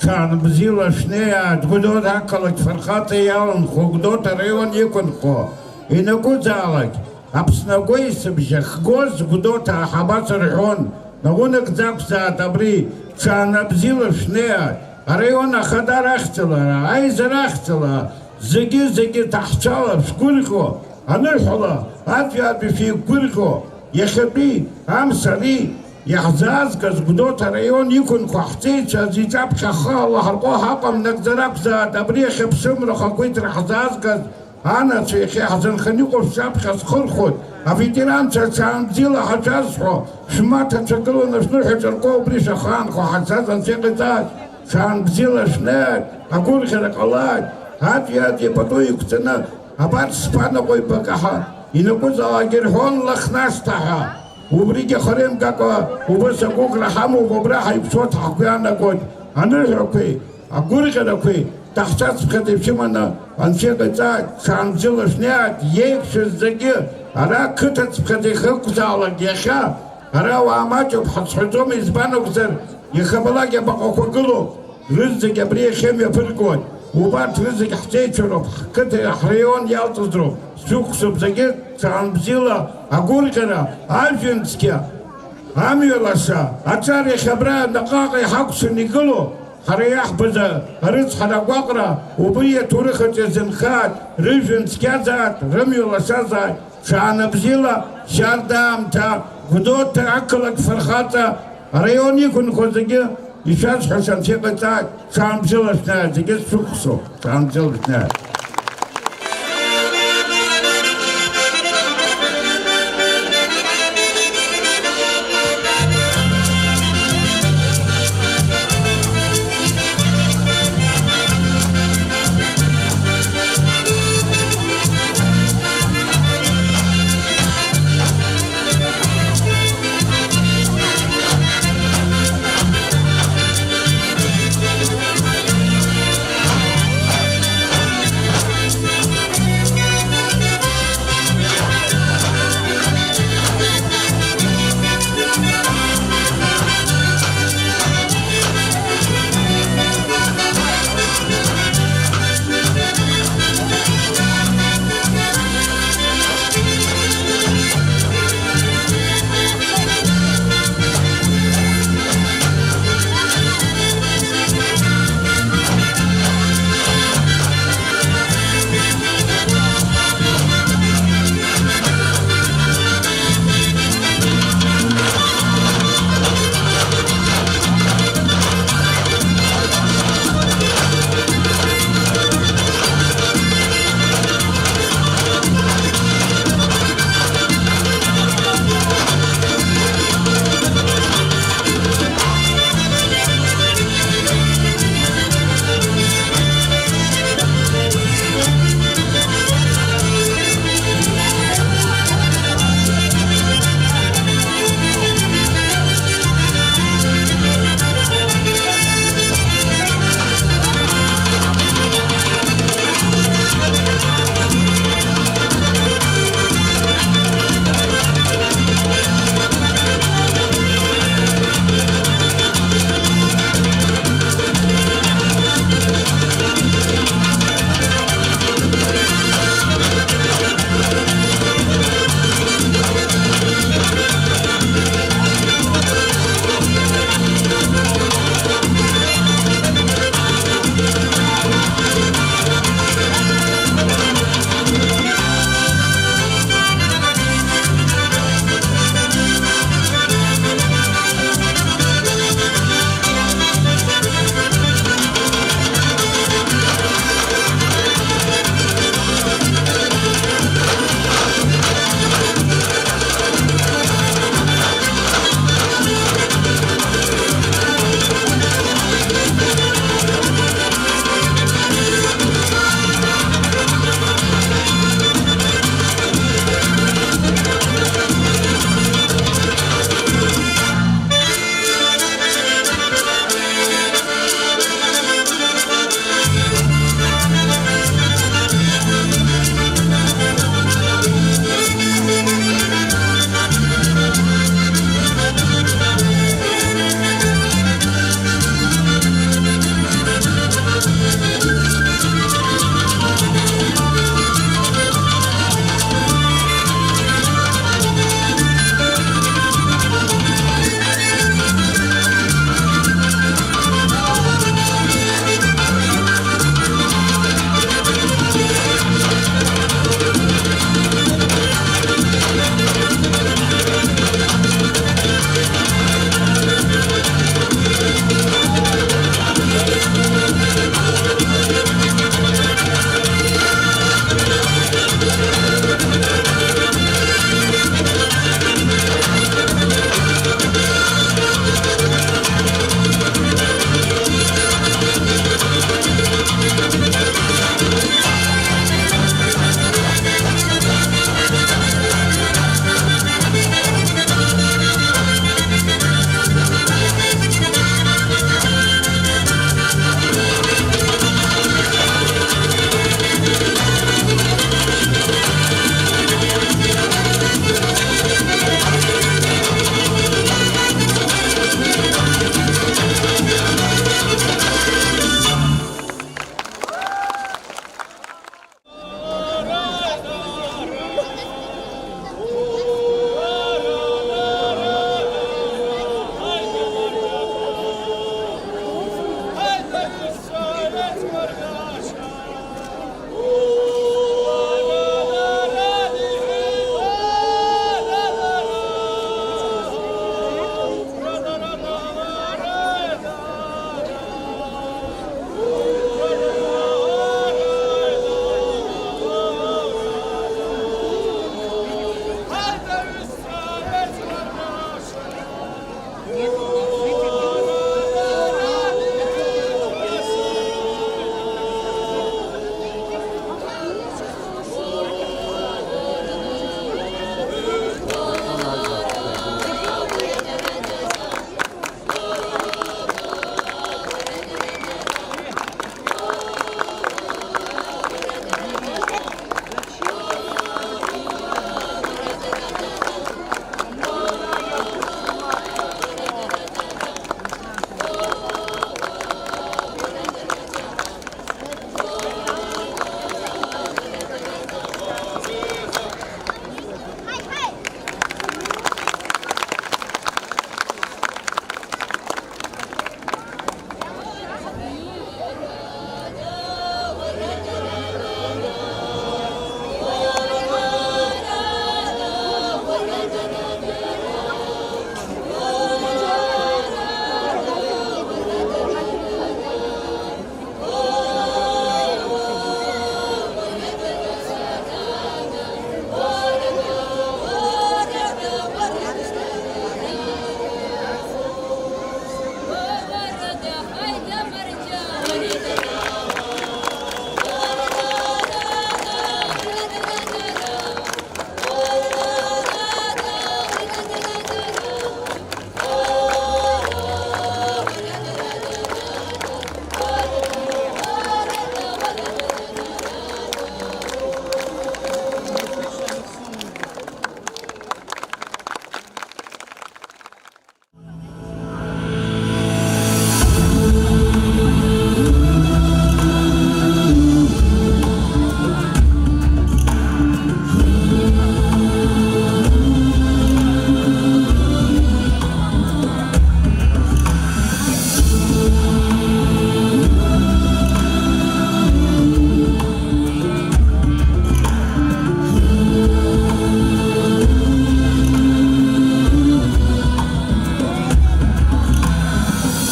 Ҽаанбзиала шәнеиааит Гәдоуҭа ақалақь фырхаҵа иаланхо, Гәдоуҭа араион иқәынхо, ианакәызаалак, Аԥсны агәеисыбжь ахьгоз Гәдоуҭа аҳабацәа рҳәон, наунагӡа ақәзааит абри, ҽаанбзиала шәнеиааит. Араион ахадара ахьӡала, аизара ахьӡала, зегьы-зегьы ҭаҳцәала шәгәырӷьо, анырҳәала, аӡәи-аӡәи шәеиқәгәырӷьо, иахьатәи амш ари иаҳзаазгаз Гәдоуҭа араион иқәынхо ҳҵеицәа аӡәы иҿаԥхьа ахы алаҳарҟәо ҳаҟам, нагӡара ақәзааит, абри иахьа ԥшымра хақәиҭра ҳзаазгаз анацәа иахьа иаҳзынханы иҟоу шәҿаԥхьа схырхәоит, аветеранцәа ҽаанбзиала ҳацәазҳәо, шәмаҭацәа гыланы шәныҳәаҿа ркуа убри шәахаанхо ҳацаз анцәа иҟаиҵааит, ҽаанбзиала шәнеит, агәырӷьара ҟалааит, аӡәи-аӡәи пату иқәҵаны, абарҭ сԥанаҟәеи бакаҳа, инакәызаалак ирҳәон Лыхнашҭа ҳәа. Убригьы хара имгакәа, убыс агәыӷра ҳамоуп, убра ҳаиқәшәоит, ҳгәы иаанагоит аныҳәақәеи агәырӷьарақәеи даҳцәацыԥхьаӡа ишәыманы анцәа иҟаиҵааит, ҽаанбзиала шәнеиааит, иеиқәшәаз зегьы ара қыҭацыԥхьаӡа ихықәзаалак иахьа, ара ауаа маҷуп ҳазҳәаӡом, избан акәзар, иахьабалак абаҟақәа гылоуп. Рызегь абри иахьа мҩаԥыргоит. Убарҭ рызегь ҳҵеицәа роуп, ҳқыҭа, ҳраион иалҵыз роуп. Сықәсоуп зегьы ҽаанбзиала агәырӷьара, ажәҩан цқьа, амҩа лаша, аҿар иахьа абра наҟ-ааҟ иҳакәшаны игылоу, ҳара иаҳбаз арыцҳара агәаҟра, убри аҭоурых аҿы иазынхааит, рыжәҩан цқьазааит, рымҩа лашазааит. Ҽаанбзиала, шьарда аамҭа, Гәдоуҭа ақалақь фырхаҵа, араион иқәынхо зегьы ишәасҳәаша анцәа иҟаиҵааит, ҽаанбзиала шәнеи, зегьы сшәықәсоуп, ҽаанбзиала шәнеи.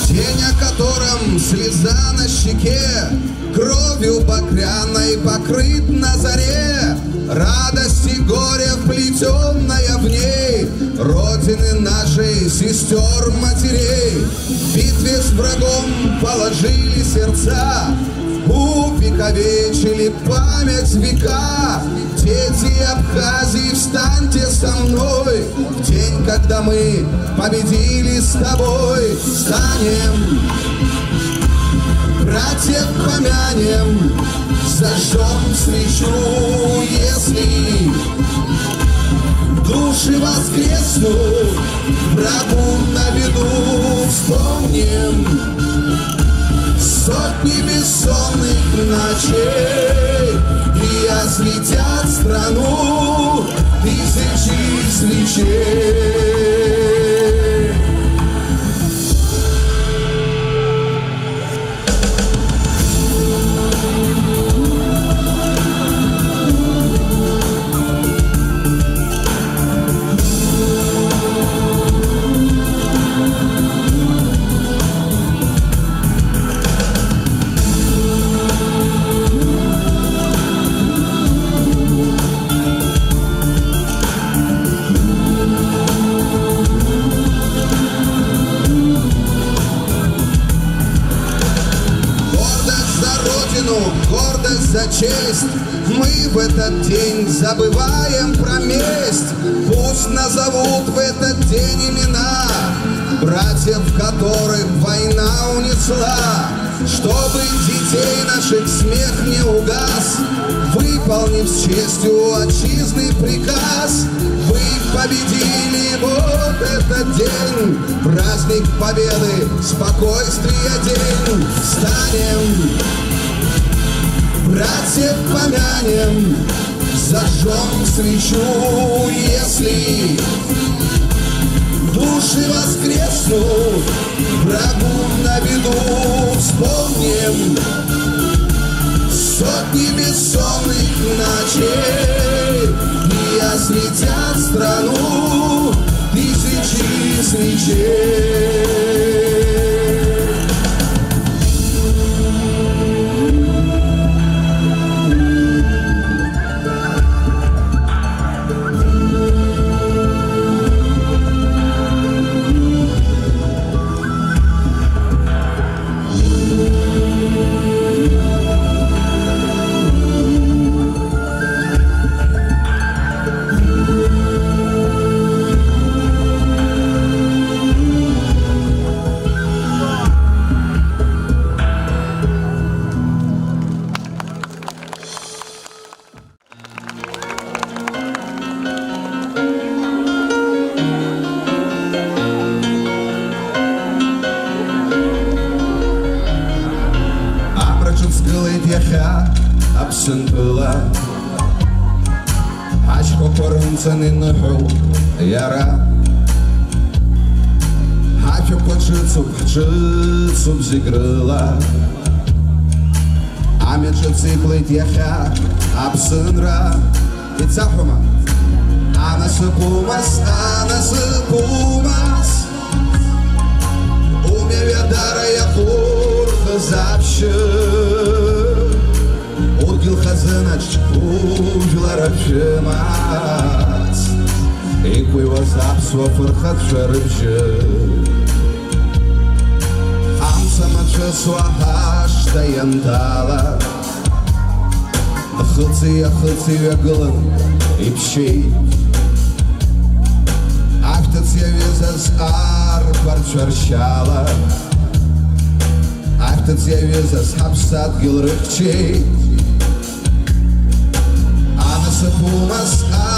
Тень, о котором слеза на щеке, кровью багряной покрыт на заре. Радость и горе, вплетённая в ней, родины нашей сестёр-матерей. В битве с врагом положили сердца, увековечили память века. Дети Абхазии, встаньте со мной в день, когда мы победили с тобой. Встанем, братьев помянем, зажжём свечу, если души воскреснут, врагу на виду вспомним. Сотни бессонных ночей и осветят страну тысячи свечей. Гордость за Родину, гордость за честь. Мы в этот день забываем про месть. Пусть назовут в этот день имена братьев, которых война унесла. Чтобы детей наших смех не угас, выполнив с честью отчизны приказ, мы победили вот этот день. Праздник Победы, спокойствия день. Встанем, братьев помянем, зажжём свечу, если души воскреснут, врагу на виду вспомним. Сотни бессонных ночей, и осветят страну тысячи свечей. Амра ҿыц гылеит иахьа Аԥсынтәыла. Ашьхақәа рымҵан иныҳәоуп иара. Ҳашәақәа ҿыцуп, ҳҿыцуп зегь рыла. Амҩа ҿыц иқәлеит иахьа Аԥсынра. Ицаҳәома? Анасыԥ умаз, анасыԥ умаз, умҩа ҩадара иахурхыз аԥшьы. Удгьыл хазынаҿ ужәлар ршәымаз, иқәыҩуаз аԥсуа фырхацәа рыбжьы. Амца мацәысуа ҳашҭа ианҭала, ахыци ахыци ҩагылан иԥшьеит. Ашәҭыц иаҩызаз арԥарцәа ршьала, ашәҭыц иаҩызаз ҳаԥсадгьыл рыхьчеит. Анасыԥ умаз,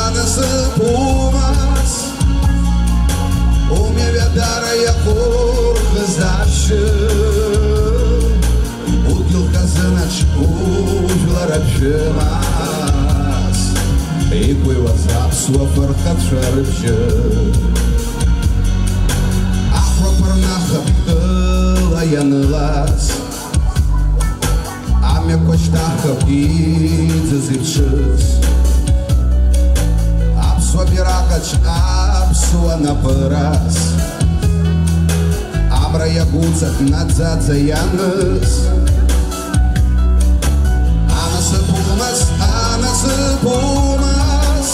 анасыԥ умаз, умҩа ҩадара иахурхыз аԥшьы. Удгьыл хазынаҿ ужәлар ршәымаз, иқәыҩуаз аԥсуа фырхацәа рыбжьы. Ахәрақәа рнахып ҳтәыла ианылаз, амҩақәа шьҭаҳхып иӡыз иԥшыз. Аԥсуа бираҟаҿ аԥсуа напы раз, амра иагәылҵ наӡаӡа ианыз. Анасыԥ умаз, анасыԥ умаз,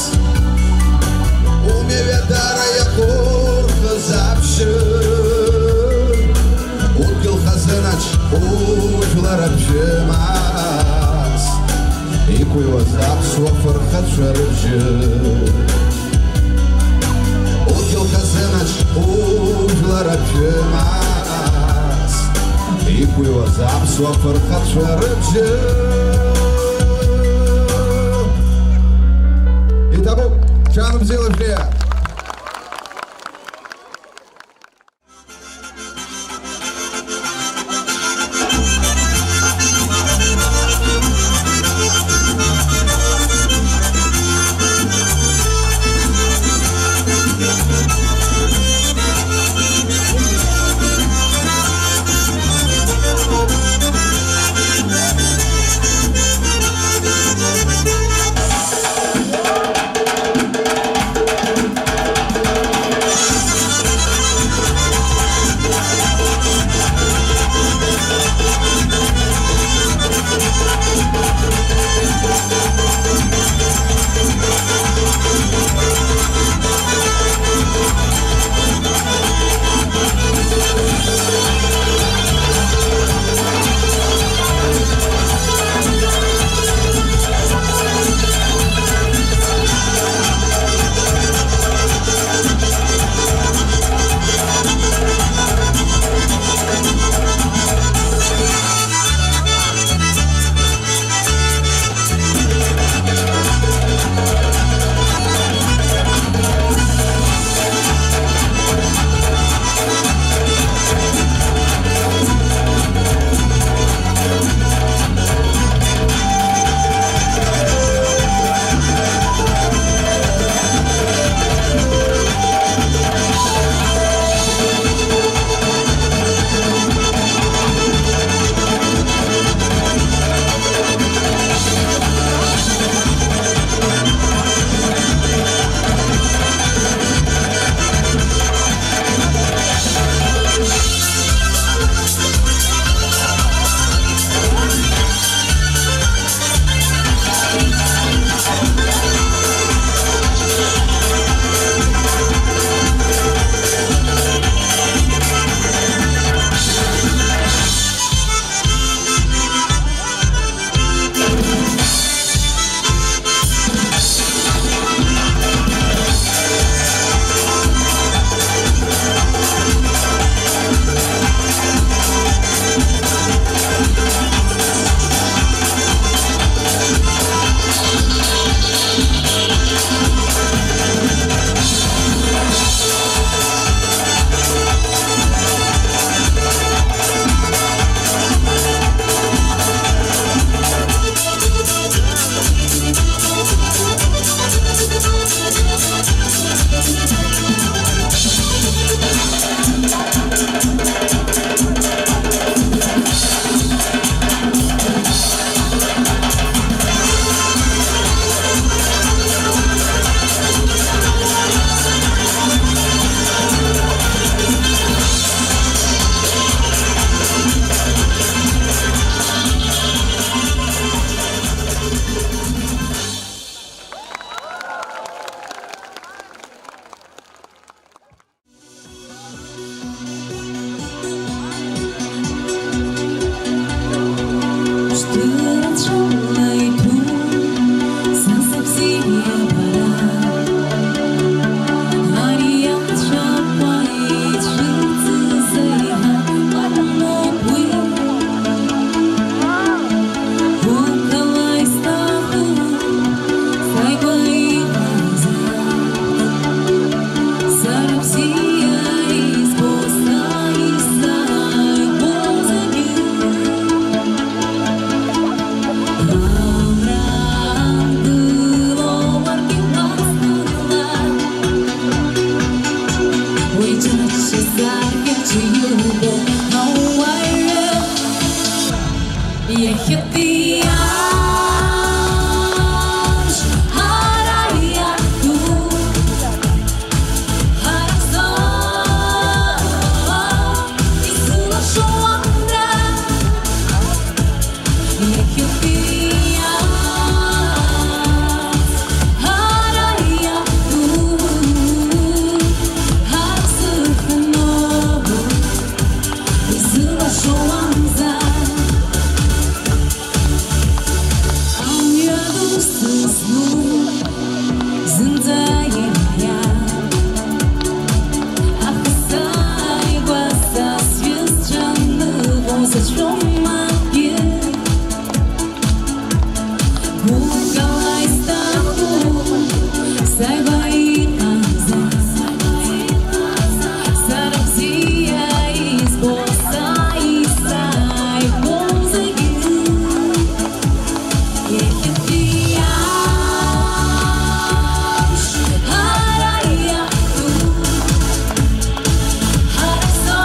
умҩа ҩадара иахурхыз аԥшьы. Удгьыл хазынаҿ ужәлар ршәымаз, иқәыҩуаз аԥсуа фырхацәа рыбжьы. Удгьыл хазынаҿ ужәлар ршәымаз, иқәыҩуаз аԥсуа фырхацәа рыбжьы. Иҭабуп, ҽаан бзиала шәбеиа! Иахьатәи амш ҳара иаҳтәу, ҳара ҳзы изылашо уамра. Иахьатәи амш ҳара иаҳтәу, ҳара ҳзыҳәаноу. Изылашо уамзар, амҩа ду сызну, зынӡа иаиа. Аха сааигәа са сҩызцәа ныҟәо сацәшәом акгьы. Гәыкала исҭаху сааигәа иҟамзар, сара бзиа избо, са исааигәоу зегьы. Иахьатәи амш ҳара иаҳтәу, ҳара ҳзы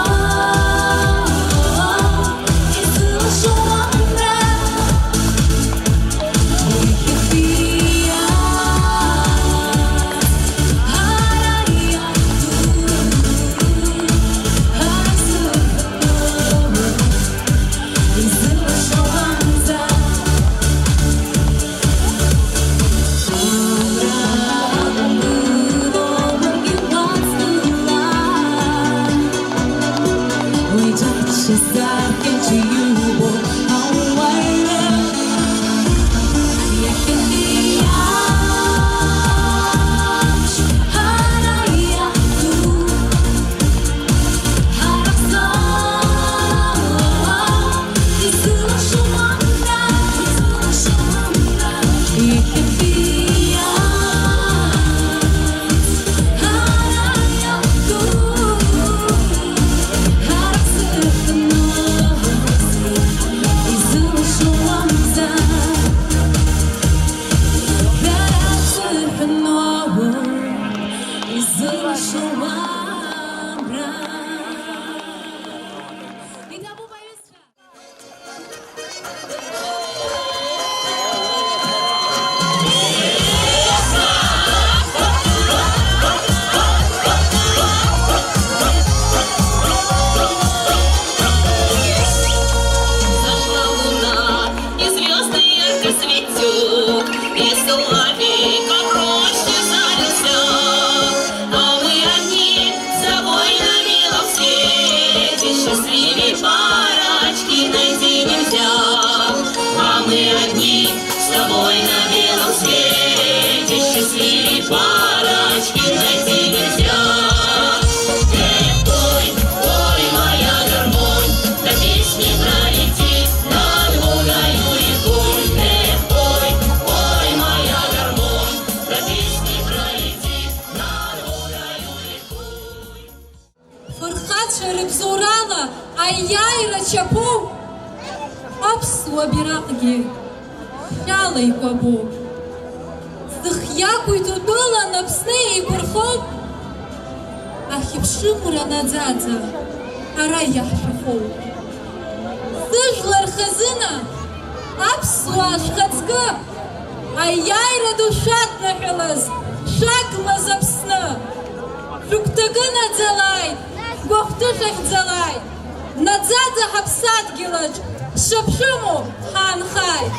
Зашла луна, и звёзды ярко светят, и соловей, как роща, залился. А мы одни с тобой на белом свете, счастливей парочки найти нельзя. А мы одни с тобой на белом свете, счастливей парочки найти нельзя. Эх, пой, пой, моя гармонь, да песни пролетит над Волгою рекой. Эх, пой, пой, моя гармонь, да песни пролетит над Волгою рекой. Фырхацәа рыбзоурала аиааира чаԥоу аԥсуа бираҟгьы шәала икәабоуп. Зых иақәиҭу тәылан Аԥсны еиқәырхоуп. Ахьыԥшымра наӡаӡа ара иаҳшәахоуп. Сыжәлар хазына, аԥсуаа шәхаҵкы, аиааира ду шәаднаҳәалаз, шәагмаз Аԥсны! Шәыгәҭакы наӡалааит, шәгәахәҭы шәахьӡалааит! Наӡаӡа ҳаԥсадгьылаҿ шаԥшәымоу ҳаанхааит!